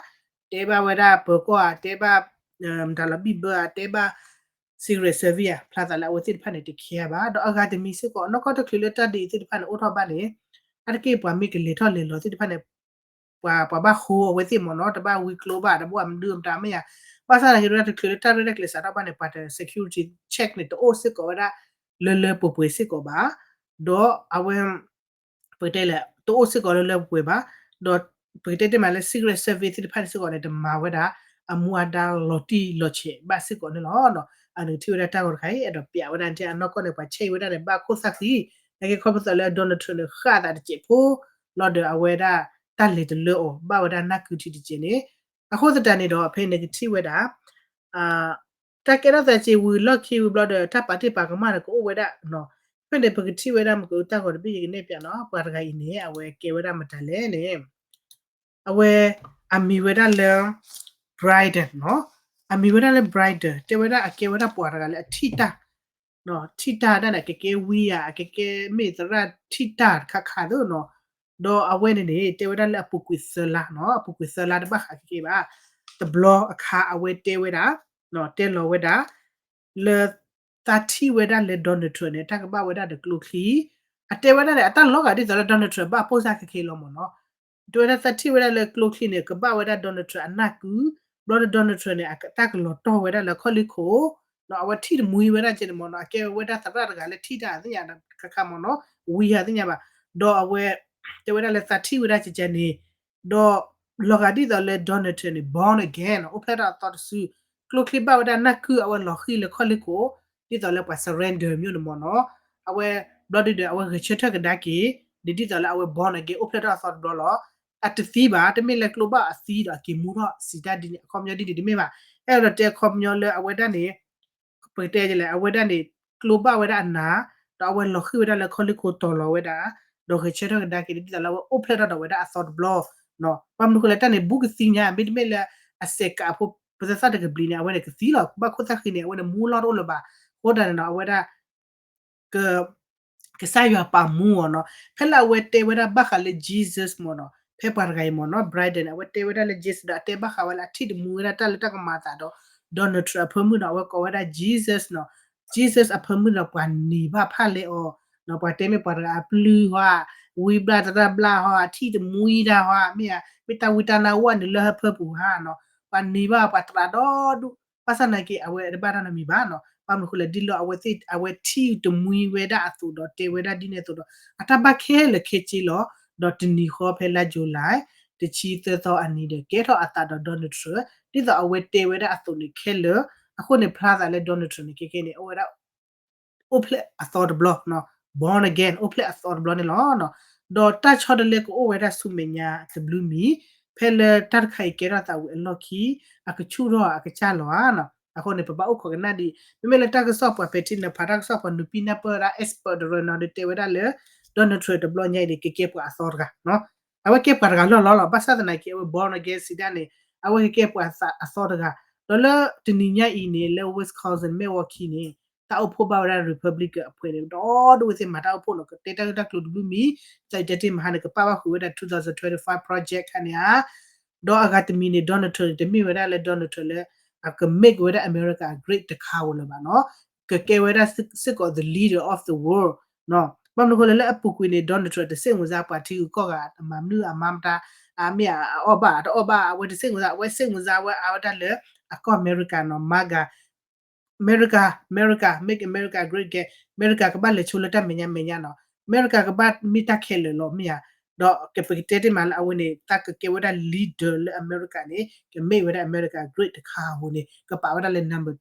တဲဘၣ်ဝဲဒၣ်ပၢၤကီၢ်ဧါ, တဲဘၣ် မတၤလီၤ ဘံၣ်ဘၢဧါ, တဲဘၣ် Secret Service ဧါ, ဖျါသးလၢအဝဲသ့ၣ်တဖၣ်န့ၣ် တcareဘၣ်. ဒီးအဂၤတမံၤစ့ၢ်ကီး နီၢ်ကီၢ်တချုးလၢတၢ်ဒ်အံၤသ့ၣ်တဖၣ်န့ၣ် အိၣ်ထီၣ်ဘၣ်န့ၣ်, အါတက့ၢ်ပှၤမ့ၢ်ကလဲၤထီၣ်လဲၤလီၤသ့ၣ်တဖၣ်န့ၣ် ပှၤ ပှၤဘၣ်ဃိအဝဲသ့ၣ်မ့ၢ်နီၤ, တဘၣ်ဝံကျိဘၣ် တဘၣ်မဒုမတၤမ့ၢ်ယါ. ဘၣ်ဆၣ်သနာ်က့ တချုးလၢတၢ်ရဲၣ်တၢ်ကျဲၤစးထီၣ်ဘၣ်န့ၣ် ပှၤတ security check န့ၣ် တအိၣ်စ့ၢ်ကီးဝဲဒၣ် လၢလၢပှဲၤပှဲၤစ့ၢ်ကီးဘၣ်. ဒီးအဝဲ ပကတဲလဲၣ် တအိၣ်စ့ၢ်ကီးလၢလၢပှဲၤပှဲၤဘၣ်. ဒီးပကတဲတ့ၢ်မးလၢ Secret Service သ့ၣ်တဖၣ်န့ၣ်စ့ၢ်ကီးန့ၣ် တမၤဝဲဒၣ် အမူအဒါလီၤတံၢ်လီၤဆဲးဘၣ်စ့ၢ်ကီးန့ၣ်လီၤ. အန့ၣ်ကထံၣ်ဝဲဒၣ်တၢ်ဂီၤတခါအံၤ အဲၣ်ဒိးပျးဝဲဒၣ်န့ၣ် အနီၢ်ကီၢ်န့ၣ် ပှၤဆဲးဝဲဒၣ်န့ၣ် ဘၣ်ခိၣ်သၣ်ဃံ, နာ်က့ခီဖျိလၢ Donald Trump န့ၣ် ဃၣ်သးတစဲးဖိ လီၤဒီးအဝဲဒၣ် တၢ်လဲၤတလၢအီၤ ဘၣ်ဝဲဒၣ်နၢ်ကုထံတစဲးန့ၣ်. အဃိသတးန့ၣ်ဒီး ဖဲန့ၣ်ကထံၣ်ဝဲဒၣ် တၢ်ကဲထီၣ်သးစ့ဝံၤလီၢ်ခံဝံၤဘျီဒီး တၢ်ပာ်တ့ၢ်ပာ်ကမၣ်ဒီးကအိၣ်ဝဲဒၣ်နီၤ. ဖဲန့ၣ်ပကထံၣ်ဝဲဒၣ်မ့ၢ်ကတၢ်ဂီၤတဘ့ၣ်ယကနဲၣ်ပျးနီၤ, ပှၤတဂၤအံၤန့ၣ် အဝဲကဲဝဲဒၣ်မတၤလဲၣ်န့ၣ် အဝဲ အမံၤဝဲဒၣ်လၢ Biden နီၤ. အမံၤဝဲဒၣ်လၢ Biden တဲဝဲဒၣ်အကဲဝဲဒၣ်ပှၤတဂၤလၢအထံၣ်တၢ် ထံၣ်တၢ်ဒၣ်န့ၣ် အကကဲဝံဧါ အကကဲမ့ၢ်သရၣ်ထံၣ်တၢ်တခါခါသ့နီၤ. ဒီးအဝဲန့ၣ်န့ၣ် တဲဝဲဒၣ်လၢအပူၤကွံာ်သၢလါနီၤ, အပူၤကွံာ်သၢလါတဘၣ်ဃးကကဲဘၣ်. တဘျီအခါအဝဲတဲဝဲဒၣ် တဲလီၤဝဲဒၣ် လၢ သးထံၣ်ဝဲဒၣ်လၢ Donald Trump န့ၣ် တၢ်ကဘၣ်ဝဲဒၣ်ဒီးကျိချံ, အတဲဝဲဒၣ်န့ၣ် အတၢ်လီၤဂာ်ဒ်သိးလၢ Donald Trump ဘၣ်ပိၢ်စၢ်ခဲခဲလီၤမ့ၢ်နီၤ. တဲဝဲဒၣ်သးထံၣ်ဝဲဒၣ်လၢကျိချံန့ၣ် ကဘၣ်ဝဲဒၣ် Donald Trump အနၢ်ကု, ဘျီဒီး Donald Trump န့ၣ် အတၢ်ကလီၤတီၢ်ဝဲဒၣ်လၢခီၣ်လ့ၢ်ခိၣ်, အဝဲထံၣ်တမှံဝဲဒၣ်ကဲန့ၣ်မ့ၢ်နီၤ, အကဲဝဲဒၣ်သရၣ်တဂၤလၢထံၣ်တၢ်သ့ၣ်ညါခါခါမ့ၢ်နီၤ, ဝံဟးသ့ၣ်ညါဘၣ်. ဒီးအဝဲ တဲဝဲဒၣ်လၢသးထံၣ်ဝဲဒၣ်ကဲကဲန့ၣ်, ဒီးလီၤဂာ်ဒ်သိးလၢ Donald Trump န့ၣ် born again နီၤ, အိၣ်ဖျဲၣ်ထီၣ်အသီတစု, ကျိချံဘၣ်ဝဲဒၣ်နၢ်ကု အဝဲလီၤဃံၤလၢခီၣ်လ့ၢ်ခိၣ်, ဒ်သိးလၢပှၤ surrender မျိုးန့ၣ်မ့ၢ်နီၤ. အဝဲ ဘျီဒုဒီး အဝဲဂဲၤဆၢထၢၣ်ကဒါက့ၤ ဒ်သိးလၢအဝဲ born again အိၣ်ဖျဲၣ်ထီၣ်အသီတဘျီလီၤ. အတသံဘၣ်, တမ့ၢ်လၢကျိဘၣ်အသံဒီးအက့ၤမူထီၣ်စံးတၢ်ဒ်န့ၣ် အခီပညီဒ်န့ၣ်တမ့ၢ်ဘၣ်. အဲၣ်ဒိးတဲအခီပညီလၢအဝဲဒၣ်န့ၣ် ပကတဲလဲၣ် အဝဲဒၣ်န့ၣ် ကျိဘၣ်ဝဲဒၣ်အနၢ်, ဒီးအဝဲလီၤဃံၤဝဲဒၣ်လၢခီၣ်လ့ၢ်ခိၣ်တီၤလီၤဝဲဒၣ်, ဒီးဂဲၤဆၢထၢၣ်ကဒါက့ၤဒ်သိးလၢအဝဲအိၣ်ဖျဲၣ်ထီၣ်ဒီးဝဲဒၣ်အသီတဘျီနီၤ. ဘၣ်မနုၤဃိလဲၣ် တၢ်န့ၣ် ဘူးကသံညါ မ့တမ့ၢ်လၢအစဲးကးဖိ ပသၢသၣ်တကဘျံးန့ၣ် အဝဲန့ၣ်ကသံလီၤ, ဘၣ်ခိၣ်သၣ်ဃံန့ၣ် အဝဲန့ၣ်မူလီၢ်တအိၣ်လၢၤဘၣ်. အဃိသတးန့ၣ်နီၤ အဝဲဒၣ် ကစၢ်ယွၤပာ်မူအီၤနီၤ. ဖဲလၢအဝဲတဲဝဲဒၣ်ဘၣ်ဃးလၢ Jesus မ့ၢ်နီၤ, ဖဲပှၤတဂၤအံၤမ့ၢ်နီၤ Biden န့ၣ် အဝဲတဲဝဲဒၣ်လၢ Jesus ဒီးအတဲဘၣ်ဃးဝဲလၢအထံၣ်တမှံဝဲဒၣ်တၢ်လၢတၢ်ကမၤအသးဒီး Donald Trump အဖၢမုၢ်နီၤ အဝဲကိးဝဲဒၣ် Jesus နီၤ. Jesus အဖၢမုၢ်နီၤ ပှၤနံၤဘၣ်ဖၣ်လဲအီၤနီၤ, ပှၤတဲမ့ၢ်ပှၤတဂၤအပျုၢ်ဟီဧါ, ဝံဘျၣ်သရၣ်ဘျၣ်ဟီဧါ, အထံၣ်တမှံတၢ်ဟီဧါ, မ့ၢ်ဧါ, မ့ၢ်တၢ်ဝံတၢ်နါဝဲန့ၣ်လၢဟၢဖၢပူၤဧါနီၤ, ပှၤနံၤဘၣ်ပှၤသရၣ်ဒီဒူၣ် ဘၣ်ဆၣ်သနာ်က့ အဝဲတဘၣ်တၢ်နီတမံၤဘၣ်နီၤ. ဘၣ်မနုၤဃိလဲၣ် ဒ်လၢအဝဲသ့ၣ် အဝဲထံၣ်တမှံဝဲဒၣ်အသိးဒီး တဲဝဲဒၣ်ဒ်န့ၣ်အသိးဒီး အတၢ်ဘၣ်ခဲလၢာ်ခဲဆ့လီၤ. ဒီးတနံၤဃီဖဲလါ July တဆံသၢသီအနံၤဒီး ကဲထီၣ်အသးဒီး Donald Trump ဒ်သိးအဝဲတဲဝဲဒၣ်အသိးန့ၣ်ခဲလၢာ်, အဃိန့ၣ်ဖျါသးလၢ Donald Trump န့ၣ် ခဲခဲန့ၣ် အဝဲဒၣ် အိၣ်ဖျဲၣ်အသီတဘျီ, born again အိၣ်ဖျဲၣ်အသီတဘျီန့ၣ်လီၤ. ဒီးတၢ်ဆီတလဲကအိၣ်ဝဲဒၣ်ဆူမဲာ်ညါတဘျုးမံၤ, ဖဲလၢတၢ်တခါအံၤကဲထီၣ်သးဝံၤအလီၢ်ခံ, အကဆူၣ်ထီၣ်အကစၢ်လီၤဧါ. အဃိန့ၣ် ပဘၣ်အိၣ်ခိးကနၣ်ဒံး, မ့မ့ၢ်လၢတၢ်ကစီၣ်ပှၤပဲာ်ထံနီၤဖး တၢ်ကစီၣ်ပှၤနုာ်ပံနၢ်ပၢၢ်ဒၣ် expert တရၢနီၤ ဒီးတဲဝဲဒၣ်လၢ Donald Trump တဘျီညါအံၤန့ၣ် ကကဲပှၤအသီတဂၤ အဝဲကဲပှၤတဂၤလီၢ်လီၢ်လီၤ. ဘၣ်ဆၣ်သနာ်က့ အဝဲ born again စံးဒၣ်န့ၣ် အဝဲကကဲပှၤအသီတဂၤ, ဒီးလၢတနံၤညါအံၤန့ၣ် လၢ Wisconsin Milwaukee န့ၣ် တၢ်အိၣ်ဖှိၣ်ဘၣ်ဝဲဒၣ် Republican အဖှဲးန့ၣ် ဒီဒူၣ်ဝဲသ့ၣ်မၤတၢ်အိၣ်ဖှိၣ်နီၤ ကတဲတၢ်ဂ့ၢ်တၢ်ကျိၤတဘျုးမံၤ, သးအံၤတဲတ့ၢ်မဟါန့ၣ် ကပာ်ဘၣ်ဃုာ်ဝဲဒၣ် two thousand twenty-five project ခါန့ၣ်ဧါ. ဒီးအဂၤတမံၤန့ၣ် Donald Trump န့ၣ် တမ့ၢ်ဝဲဒၣ်လၢ Donald Trump လၢ အက make ဝဲဒၣ် America great တခါဧိၤလၢၤဘၣ်နီၤ, ကကဲဝဲဒၣ်စ့ၢ်ကီး the leader of the world ဘၣ်မနုၤအဃိလဲၣ် လၢအပူၤကွံာ်န့ၣ် Donald Trump တစ့ၣ်မုၢ်စါပှၤထံဂုၤကီၢ်ဂၤ အမၤမနုၤအမၤမတၤ, အမ့ၢ်အအီၣ်ဘၣ်အတအီၣ်ဘၣ် အဝဲတစ့ၣ်မုၢ်စါ အဝဲစ့ၣ်မုၢ်စါဝဲအါဝဲဒၣ်လၢ အကီၢ် America နီၤ MAGA, America, America, make America great again, America ကဘၣ်လဲၤဆိလၢတၢ်မဲာ်ညါမဲာ်ညါနီၤ, America ကဘၣ်မ့ၢ်တၢ်ခဲလၢာ်လီၤ မ့ၢ်ဧါ. ဒီးကပကတဲတ့ၢ်မးလၢအဝဲန့ၣ် တၢ်ကကဲဝဲဒၣ် leader လၢ America န့ၣ် က make ဝဲဒၣ် America great တခါဧိၤန့ၣ် ကပာ်ဝဲဒၣ်လၢ number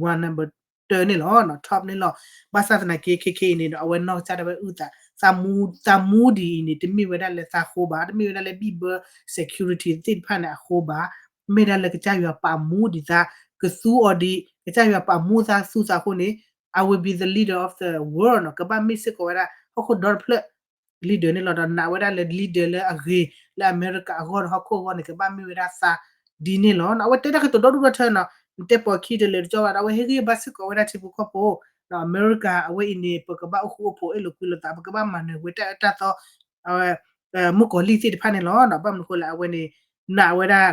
one, number two န့ၣ်လီၤ, top န့ၣ်လီၤ. ဘၣ်ဆၣ်သနာ်က့ ခဲခဲအံၤန့ၣ်ဒီး အဝဲနီၢ်ကစၢ်ဒၣ်ဝဲအုၣ်သး, သးမူ, သးမူဒံးအံၤန့ၣ် တမ့ၢ်ဝဲဒၣ်လၢသးဃိဘၣ်, တမ့ၢ်ဝဲဒၣ်လၢဘံၣ်ဘၢ security သ့ၣ်တဖၣ်န့ၣ်အဃိဘၣ်, မ့ၢ်ဒၣ်လၢကစၢ်ယွၤပာ်မူဒံးသး, ကသူအီၤဒံး, ကစၢ်ယွၤပာ်မူသးသူသးအဃိန့ၣ် I will be the leader of the world နီၤ, ကဘၣ်မ့ၢ်စ့ၢ်ကီးဝဲဒၣ် ဟီၣ်ခိၣ်ဒီတဖျၢၣ် leader န့ၣ်လီၤ. ဒီးနာ်ဝဲဒၣ်လၢ leader လၢအဂ့ၤ လၢအမဲရကၤအဂီၢ်ဒီးဟီၣ်ခိၣ်အဂီၢ်န့ၣ် ကဘၣ်မ့ၢ်ဝဲဒၣ်သးဒ်န့ၣ်လီၤ. အဝဲတဲတၢ်ကတိၤဒီဒူၣ်ဒီထၢနီၤ, နတဲပိာ်ခံတလၢာ်တကီဘၣ်ဒီး အဝဲဟ့ၣ်ဂံၢ်ဘါစ့ၢ်ကီးဝဲဒၣ်ထံဖိကီၢ်ဖိ, ဒီးအမဲရကၤအဝဲအံၤန့ၣ် ပကဘၣ်အိၣ်ဃူအိၣ်ဖိး အဲၣ်လိာ်ကွံလိာ်သး, ပကဘၣ်မၤနၢၤဝဲတၢ်အၢတၢ်သီ မုၣ်ကီၤလံၢ်သ့ၣ်တဖၣ်န့ၣ်လီၤ. ဘၣ်မနုၤအဃိလဲၣ် အဝဲန့ၣ် နာ်ဝဲဒၣ်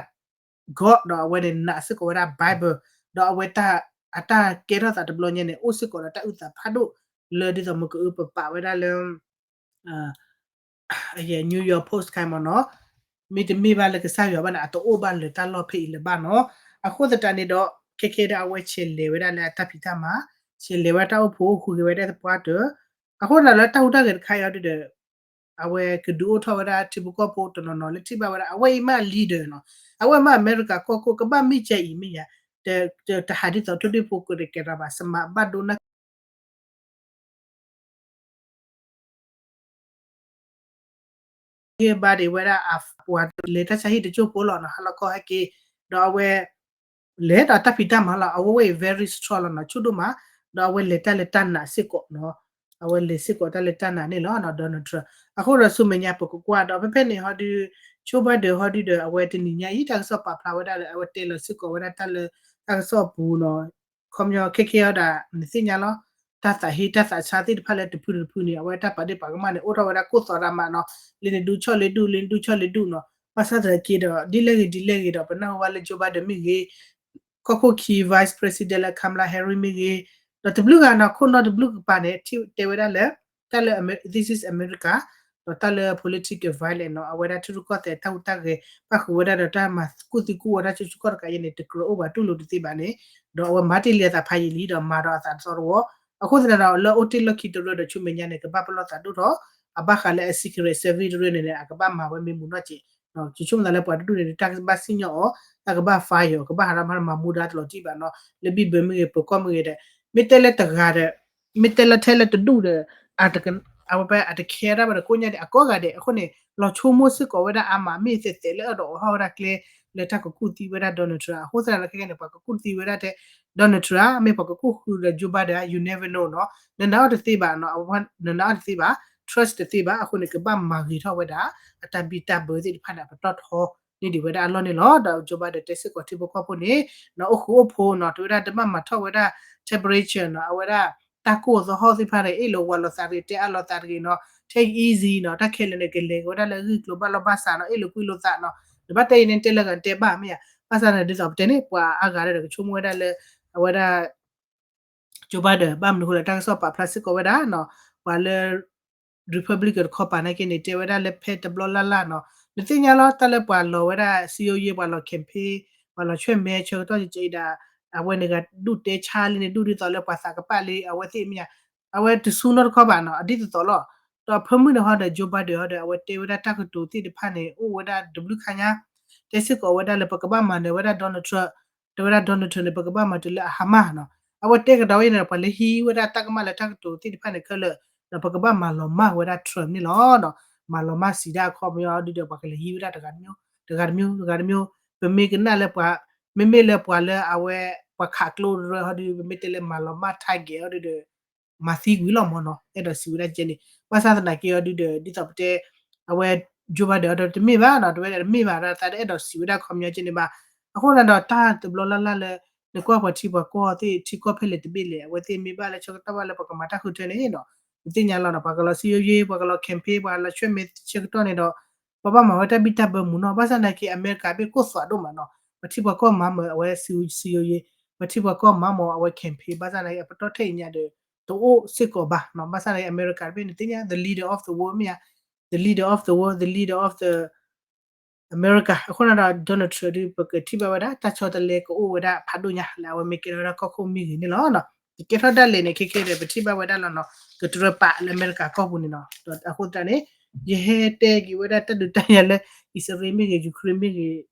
God ဒီးအဝဲန့ၣ်နာ်စ့ၢ်ကီးဝဲဒၣ် Bible, ဒီးအဝဲ အတၢ်ကဲထီၣ်သးတဘျီညါန့ၣ် အိၣ်စ့ၢ်ကီးဒီးတၢ်အုၣ်သးဖးဒိၣ် လၢဒ်သိးမ့ၢ်ကအုပပာ်ဝဲဒၣ်လၢ New York Post ခါမ့ၢ်နီၤ, မ့တမ့ၢ်ဘၣ်လၢကစၢ်ယွၤဘၣ်န့ၣ် အတအိၣ်ဘၣ်လၢတၢ်လီၢ်ဖဲအံၤလၢၤဘၣ်နီၤ. အဃိသတးန့ၣ်ဒီး ခဲခဲဒီးအဝဲဆဲးလဲၤဝဲဒၣ်လၢအတၢ်ဖံးတၢ်မၤ, ဆဲးလဲၤဝဲတၢ်အိၣ်ဖှိၣ်အိၣ်ဃူဂ့ၤဝဲဒၣ်သပှၢ်တၢၢ်, အဃိသတးလၢတၢ်ဟူးတၢ်ဂဲၤတခါအံၤဒီး အဝဲကဒုးအိၣ်ထီၣ်ဝဲဒၣ်ထံဖိကီၢ်ဖိတနီၤနီၤလၢထံၣ်ဘၣ်ဝဲဒၣ် အဝဲအံၤမ့ၢ် leader နီၤ, အဝဲမ့ၢ်အမဲရကၤ ကီၢ်ခိၣ် ကဘၣ်မ့ၢ်ကဲအံၤမ့ၢ်ယၤ, တဟးဒ်သိးထိၣ်ဒ့ၣ်ဖိကရၢကဲထီၣ်ဘၣ် စမးဘၣ်ဒိနၢ် ဂ့ၤဘၣ်ဒံးဝဲဒၣ်အပှၤလဲၤတၢ်ဆါဟံၣ်တစိၢ်ဖိလီၤနီၤ, ဟါလီၤခီဟဲက့ၤ, ဒီးအဝဲ လဲၤဒီးတၢ်ဖံးတၢ်မၤလီၤ, အဝဲဝဲအံၤ very strong လီၤနီၤ, ဆူၣ်ဒိၣ်မး, ဒီးအဝဲလဲၤတၢ်လၢတၢ်နာ်စ့ၢ်ကီးနီၤ, အဝဲလဲၤစ့ၢ်ကီးတၢ်လၢတၢ်နာ်န့ၣ်လီၤ, Donald Trump. အဃိဒီးဆူမဲာ်ညါပကကွၢ်ဒီး ဖဲဖဲန့ၣ်ဟီဒုး Joe Biden ဟီဒုးဒီး အဝဲတနံၤညါအံၤ တၢ်ကစီၣ်ပာ်ဖျါဝဲဒၣ်လၢ အဝဲတဲလီၤစ့ၢ်ကီးဝဲဒၣ်တၢ်လၢ တၢ်ကစီၣ်ပူၤနီၤ, ခီပညီခဲခဲအံၤဒီး နသ့ၣ်ညါလီၤ, တၢ်သးဟ့တၢ်သးဆါသ့ၣ်တဖၣ်လၢတဖုတဖုန့ၣ် အဝဲတၢ်ပာ်ဒ့ၣ်ပာ်ကမၣ်န့ၣ် အိၣ်ထီၣ်ဝဲဒၣ်ကိၢ်သီရၤမးနီၤ, လၢနဒုးဆီၣ်လၢဒူၣ် လၢနဒုးဆီၣ်လၢဒူၣ်နီၤ, ဘၣ်ဆၣ်သနာ်က့ဒီး ဒ်လဲၣ်ဂ့ၤဒ်လဲၣ်ဂ့ၤဒီး ပနၢ်ဟူဘၣ်လၢ Joe Biden မ့ၢ်ဂ့ၤ ကီၢ်ခိၣ်ခံ Vice President လၢ Kamala Harris မ့ၢ်ဂ့ၤ, ဒီးတဘျုးဂၤနီၤ ခိၣ်နီတဘျုးကပၤန့ၣ် တဲဝဲဒၣ်လၢ တၢ်လၢ This is America, ဒီးတၢ်လၢ political violence နီၤ, အဝဲဒၣ်ထံရူၢ်ကီၢ်သဲးတၢ်ဟူးတၢ်ဂဲၤ ပၣ်ဃုာ်ဝဲဒၣ်ဒီးတၢ်မၤကူၣ်သံကူၣ်ဝဲတၢ်ဆူၣ်ဆူၣ်ကီၢ်တကးယဲၢ်န့ၣ် တကြၢးအိၣ်ဘၣ်တူၢ်လိာ်တသ့ဘၣ်န့ၣ်, ဒီးအဝဲမၤတ့ၢ်လံအသးဖးယံာ်လံ ဒီးမၤဒီးအသးတသီတဝီ, အဃိသတးဒီး လၢအိၣ်တ့ၢ်လီၢ်ခံတရၢဒီးဆူမဲာ်ညါန့ၣ် ကဘၣ်ပလီၢ်သးဒိၣ်ထီၣ်, အဘၣ်ဃးလၢအ Secret Service တရၢန့ၣ်န့ၣ် အကဘၣ်မၤဝဲမ့ၢ်မူနီၢ်က့ၤ ယဆိကမိၣ်သးလၢပှၤတဒူၣ်န့ၣ် တၢ်ကဘၣ်စံၣ်ညီၣ်အီၤ, တၢ်ကဘၣ် fire အီၤ, ကဘၣ်ဟးထီၣ်မၤမူဒါတလီၤတံၢ်ဘၣ်နီၤ, လၢဘံၣ်ဘၢမ့ၢ်ဂ့ၤ ပၢၤကီၢ်မ့ၢ်ဂ့ၤဒီး, မ့ၢ်တဲလၢတဂၤဒီး, မ့ၢ်တဲလၢထဲလၢတဒူၣ်ဒီး, အဝဲပအတခဲဒၣ်ဘၣ်ဒီးကိးညါန့ၣ် အကိးဂၤဒဲး အဃိန့ၣ် လီၤဆိကမိၣ်စ့ၢ်ကီးဝဲဒၣ်အါမး မ့ၢ်သဲးသဲးလၢအဒိးအိးထီၣ်ဝဲဒၣ်ကျဲ လၢတၢ်ကကူၣ်သံဝဲဒၣ် Donald Trump အဃိသတးဒီးခဲကဲန့ၣ် ပှၤကကူၣ်သံဝဲဒၣ်ထဲ Donald Trump မ့ၢ်ပှၤကကူၣ်ဃုာ်ဒီး Joe Biden ဒီး you never know နီၤ, နနာ်အီၤတသ့ဘၣ်နီၤ, နနာ်အီၤတသ့ဘၣ်, trust တသ့ဘၣ်, အဃိန့ၣ် ကဘၣ်မၤဂ့ၤထီၣ်ဝဲဒၣ် အတၢ်ဘံၣ်တၢ်ဘၢသ့ၣ်တဖၣ်န့ၣ် အပတီၢ်ထီန့ၢ်ဒံးဝဲဒၣ်အလီၢ်န့ၣ်လီၤ. ဒီး Joe Biden တဲစ့ၢ်ကီးထံဖိကီၢ်ဖိန့ၣ် နီၤ အိၣ်ဃူအိၣ်ဖိးနီၤ, တဲဝဲဒၣ်တဘၣ်မၤထီၣ်ဝဲဒၣ် temperature နီၤ, အဝဲဒၣ် တၢ်ကိၢ်သဟီၣ်သ့ၣ်တဖၣ်န့ၣ် အ့ၣ်လိာ်ဝးလိာ်သးတဂ့ၤ, တဲအါလိာ်သးတဂ့ၤနီၤ, take it easy နီၤ, တၢ်ခဲလၢာ်န့ၣ် ကလဲၤက့ၤဝဲဒၣ်လၢအဂ့ၢ်ကျိၤဘၣ်လိာ်ဘၣ်စးနီၤ, အ့ၣ်လိာ်ကွံလိာ်သးနီၤ, နဘၣ်တဲအံၤန့ၣ် တဲလၢဂၤတဲဘၣ်မ့ၢ်ဧါ, ဘၣ်ဆၣ်န့ၣ်ဒ်သိးပတဲန့ၣ် ပှၤအါဂၤဒီးကဆိကမိၣ်ဝဲဒၣ်လၢ အဝဲဒၣ် Joe Biden ဘၣ်မနုၤအဃိလဲၣ် တၢ်ကစီၣ်ပာ်ဖျါစ့ၢ်ကီးဝဲဒၣ်နီၤ, ပှၤလၢ Republican တခီပၤနာ်က့န့ၣ် တဲဝဲဒၣ်လၢဖဲတဘျီလၢ်လၢ်နီၤ, နသ့ၣ်ညါလီၤ တၢ်လၢပှၤလီၤဝဲဒၣ် စည်းရုံးရေး ပှၤလီၤ campaign ပှၤလီၤဆွဲမဲဆၢကတီၢ်ကဲအံၤဒၣ်, အဝဲန့ၣ်ဂၤဒူၣ်တဲဆါလံန့ၣ် ဒူၣ်ဒ်သိးလၢပှၤသးကပာ်လံအဝဲသ့ၣ်မ့ၢ်ဧါ, အဝဲတဆူနီတခီဘၣ်နီၤ, အဒ်သိးသိးလီၤ. ဒီးဖၢမုၢ်န့ၣ်ဟီဒီး Joe Biden ဟီဒီး အဝဲတဲဝဲဒၣ်တၢ်ကတိၤသ့ၣ်တဖၣ်န့ၣ် အိၣ်ဝဲဒၣ်တဘျုးခါညါ, တဲ တဲစ့ၢ်ကီးဝဲဒၣ်လၢပကဘၣ်မၤနၢၤဝဲဒၣ် Donald Trump, တဲဝဲဒၣ် Donald Trump န့ၣ် ပကဘၣ်မၤတုၤလၢအဟါမၢ်နီၤ. အဝဲတဲကဒီးအံၤန့ၣ်ဒီး ပှၤလၢဟံးဝဲဒၣ်တၢ်ကမၣ်လၢတၢ်ကတိၤသ့ၣ်တဖၣ်န့ၣ်ခဲလၢာ် ဒီးပကဘၣ်မၤလီၤမၢ်ဝဲဒၣ် Trump န့ၣ်လီၤ. မၤလီၤမၢ်စံးဒၣ်အခီပညီဒုဒီး ပှၤကလဲၤဟံးဝဲဒၣ်တဂၤတမံၤ, တဂၤတမံၤ, တဂၤတမံၤ, ပမ့ၢ်ကနၣ်လၢပှၤ, မ့မ့ၢ်လၢပှၤလၢအဝဲ ပှၤခးကျိတရၢဟီဒု ပမ့ၢ်တဲလၢမၤလီၤမၢ် target ဟီဒုဒီး မၤသံကွံာ်လီၤမၢ်နီၤ, အဲၣ်ဒိးစံးဝဲဒၣ်ကဲန့ၣ်. ဘၣ်ဆၣ်သနာ်က့အီၤဒုဒီး ဒ်သိးပတဲ အဝဲ Joe Biden အီၤဒီးတမ့ၢ်ဘၣ်နီၤ, တဝဲဒၣ်တမ့ၢ်ဘၣ်ဒီး သးတအဲၣ်ဒိးစံးဝဲဒၣ်ခီပညီကဲန့ၣ်ဘၣ်. အဃိန့ၣ်ဒီး တၢ်တဘျီလၢ်လၢ်လၢ နကွၢ်ပှၤထံပှၤကီၢ်သ့ၣ် ထံကီၢ်ဖဲလဲၣ်တဘ့ၣ်လဲၣ် အဝဲသ့ၣ်မ့ၢ်ဘၣ်လၢဆၢကတီၢ်ဘၣ်လၢပကမၤတၢ်ဃုထၢန့ၣ်နီၤ, ပသ့ၣ်ညါလီၤနီၤ, ပှၤကလီၤစံယိယိ ပှၤကလီၤ campaign ပှၤလီၤဆွဲမဲာ်ဆၢကတီၢ်န့ၣ်ဒီး ပဘၣ်မၤဝဲတၢ်ဘံၣ်တၢ်ဘၢမုာ်နီၤ. ဘၣ်ဆၣ်သနာ်က့ အမဲရကၤဘ့ၣ်ကိၢ်သွးဒိၣ်မးနီၤ, ပှၤထံပှၤကီၢ်မၤမၢၤအဝဲစံယိယိ, ပှၤထံပှၤကီၢ်မၤမၢၤအဝဲ campaign ဘၣ်ဆၣ်သနာ်က့ အပတီၢ်ထဲအံၤညါဒီး တအိၣ်စ့ၢ်ကီးဘၣ်နီၤ. ဘၣ်ဆၣ်သနာ်က့ အမဲရကၤတဘ့ၣ်န့ၣ်သ့ၣ်ညါ the leader of the world မ့ၢ်ဧါ, the leader of the world, the leader of the America. အဃိန့ၣ်ဒီး Donald Trump ဒု ပကထံၣ်ဘၣ်ဝဲဒၣ် တၢ်ဆီတလဲကအိၣ်ဝဲဒၣ်ဖးဒိၣ်ညါ လၢအဝဲမ့ၢ်ကဲထီၣ်ဝဲဒၣ်ကီၢ်ခိၣ်မ့ၢ်ဂ့ၤန့ၣ်လီၤ. ကကဲထီၣ်ဒၣ်လဲာ်န့ၣ် ခဲခဲဒီး ပထံၣ်ဘၣ်ဝဲဒၣ်လီၤနီၤ, ကတရၢပာ်လၢအမဲရကၤကီၢ်ပူၤန့ၣ်နီၤ. ဒီးအဃိသတးန့ၣ် ယဟဲတဲက့ၤဝဲဒၣ်တၢ်ဒုးတၢ်ယၤလၢ အံၣ်စရ့လးမ့ၢ်ဂ့ၤ ယူၤခရ့ၣ်မ့ၢ်ဂ့ၤ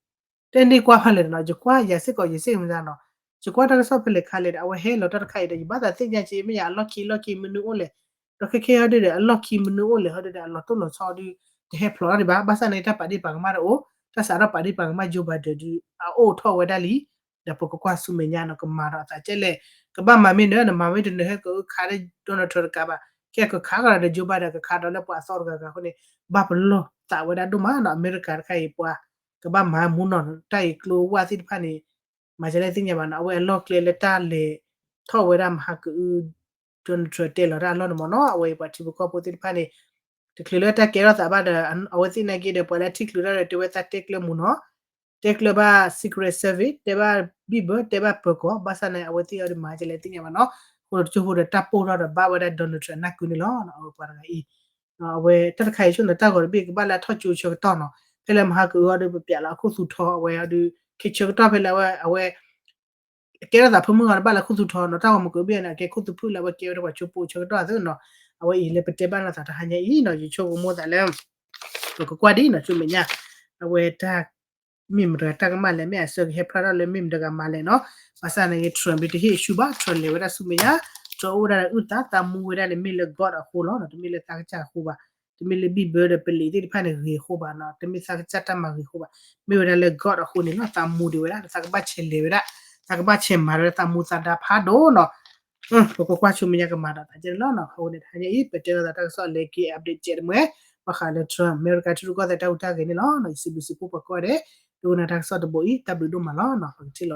တဲန့ၢ်ကွၢ်ဖဲလဲၣ်နီၤ, ယကွၢ်ယၤစ့ၢ်ကီး ယစ့ၢ်ကီးမၤနီၤ, ယကွၢ်တၢ်ကစီၣ်ဖဲလဲၣ်ခါလဲၣ်ဒီး အဝဲဟဲလီၤတၢ်တခါအံၤဒီး ယဘၣ်သးသ့ၣ်ညါက့ မ့ၢ်ယၤအလီၢ်ခံလီၢ်ခံမနုၤအိၣ်လဲၣ်, ဒီးခဲခဲဟီဒုဒီး အလီၢ်ခံမနုၤအိၣ်လဲၣ်ဟီဒုဒီး အလီၤတိၢ်လီၤဆီဒု တဟဲဖျိးထီၣ်ဒံးဘၣ်. ဘၣ်ဆၣ်န့ၣ် တၢ်ပာ်ဒ့ၣ်ပာ်ကမၣ်တအိၣ်, တၢ်စးထီၣ်ပာ်ဒ့ၣ်ပာ်ကမၣ် Joe Biden ဒု အအိၣ်ထီၣ်ဝဲဒၣ်လံ, ဒီးပကကွၢ်ဆူမဲာ်ညါနီၤ ကမၤဒီးအသးကဲလဲၣ်, ကဘၣ်မၤမ့ၢ်နၢၤ နမၤမ့ၢ်တနၢၤ ဟဲကခးဒီး Donald Trump တကးဘၣ်, ခဲကခးကဒီးဒီး Joe Biden ကခးဒီးလၢပှၤအသီတဂၤဂၤအဃိန့ၣ် ဘၣ်ပလီၢ်သးဝဲဒၣ်ဒိၣ်မးနီၤ. အမဲရကၤတခါအံၤပှၤ ကဘၣ်မၤမူနီၤ တၢ်အံၤကျိဝၢ်သ့ၣ်တဖၣ်န့ၣ် မၤစၢၤလၢသ့ၣ်ညါဘၣ်နီၤ, အဝဲအလီၢ်ကျဲလၢတၢ်လဲၤထီၣ်ဝဲဒၣ်မဟါကအု Donald Trump တဲလီၤတၢ်အလီၢ်န့ၣ်မ့ၢ်နီၤ, အဝဲအံၤပှၤထံဖိကီၢ်ဖိသ့ၣ်တဖၣ်န့ၣ် တချုးလၢတၢ်ကဲထီၣ်သးဘၣ်ဒီး အဝဲသ့ၣ်နာ်က့ဒီး ပှၤလၢထံၣ်ချုးထီၣ်ဒီးတဲဝဲသးတဲကျၢမူနီၤ, တဲကျၢဘၣ် Secret Service တဲဘၣ်ဘံၣ်ဘၢ တဲဘၣ်ပၢၤကီၢ်, ဘၣ်ဆၣ်န့ၣ် အဝဲသ့ၣ်အီၤဒီးမၤစၢၤလၢသ့ၣ်ညါဘၣ်နီၤ, အဃိဒီးတကၠိဖိဒီးတၢ်ပိၢ်ထီၣ်ဒီးဘၣ်ဝဲဒၣ် Donald Trump နၢ်ကုန့ၣ်လီၤ, အဝဲပှၤတဂၤအံၤ အဝဲတၢ်တခါအံၤဆိန့ၣ် တၢ်ဂီၤတဘ့ၣ်ကဘၣ်လၢအထီၣ်ကၠိဆၢကတီၢ်နီၤ, ဖဲလၢမဟါကအုအီၤဒီး ပပျးလီၤအခိၣ်သူထီအဝဲအီၤဒီး ခဲဆၢကတီၢ်ဖဲလၢအဝဲ အဝဲ ကဲထီၣ်သးဖိမုၣ်ဂီၤဒီး ဘၣ်လၢခိၣ်သူထီနီၤ, တၢ်ဂီၤမူကဘ့ၣ်န့ၣ် အကဲခိၣ်သူဖုၣ်လၢအဝဲကဲဝဲဒၣ်ပှၤကၠိပိဆၢကတီၢ်အသိးနီၤ, အဝဲအံၤလၢပတဲဘၣ်နသးတဟါညါအံၤနီၤ, ယဆိကမိၣ်သးလၢ ပကကွၢ်ဒ်နီၤ ဆူမဲာ်ညါ အဝဲတၢ် မ့ၢ်မတၤတဂၤတၢ်ကမၣ်လဲၣ်, မ့ၢ်အဆၢကဟဲဖျါထီၣ်လၢမ့ၢ်မတၤတဂၤမၤလဲၣ်နီၤ, ဘၣ်ဆၣ်န့ၣ် Trump ဒုတဟ့ၣ်ဆူၣ်ဘၣ်, Trump လဲၤဝဲဒၣ်ဆူမဲာ်ညါ, Trump အိၣ်ဝဲဒၣ်လၢအုၣ်သး သးမူဝဲဒၣ်န့ၣ် မ့ၢ်လၢ God အဃိလီၤ, တမ့ၢ်လၢသးကစၢ်အဃိဘၣ်, တမ့ၢ်လၢဘံၣ်ဘၢဒီးပလံးသ့ၣ်တဖၣ်န့ၣ်ဂ့ၤအဃိဘၣ်နီၤ, တမ့ၢ်သးကစၢ်တၢ်မၤဂ့ၤအဃိဘၣ်, မ့ၢ်ဝဲဒၣ်လၢ God အဃိန့ၣ်လီၤ, သးမူဒံးဝဲဒၣ်, သးကဘၣ်ဆဲးလဲၤဝဲဒၣ်, သးကဘၣ်ဆဲးမၤဝဲဒၣ်သးမူသးဒါဖးဒိၣ်နီၤ ပကကွၢ်ဆူမဲာ်ညါကမၤဒီးသးကဲန့ၣ်လီၤ. အဃိန့ၣ် တဟါညါအံၤ ပတဲလိာ်သးတၢ်ကစီၣ်လၢက့ၤ update ကဲတမှဲ ဘၣ်ဃးလၢ Trump အမဲရကၤထံရူၢ်ကီၢ်သဲးတၢ်ဟူးတၢ်ဂဲၤန့ၣ်လီၤ. ယစံးဘျုးစံးဖှိၣ်ပှၤကိးဂၤဒဲး, ဒိကနၣ်တၢ်ကစီၣ်တဘိအံၤ တၢ်ဘျုးဒိၣ်မးလီၤ. ပကထံၣ်လီၤ.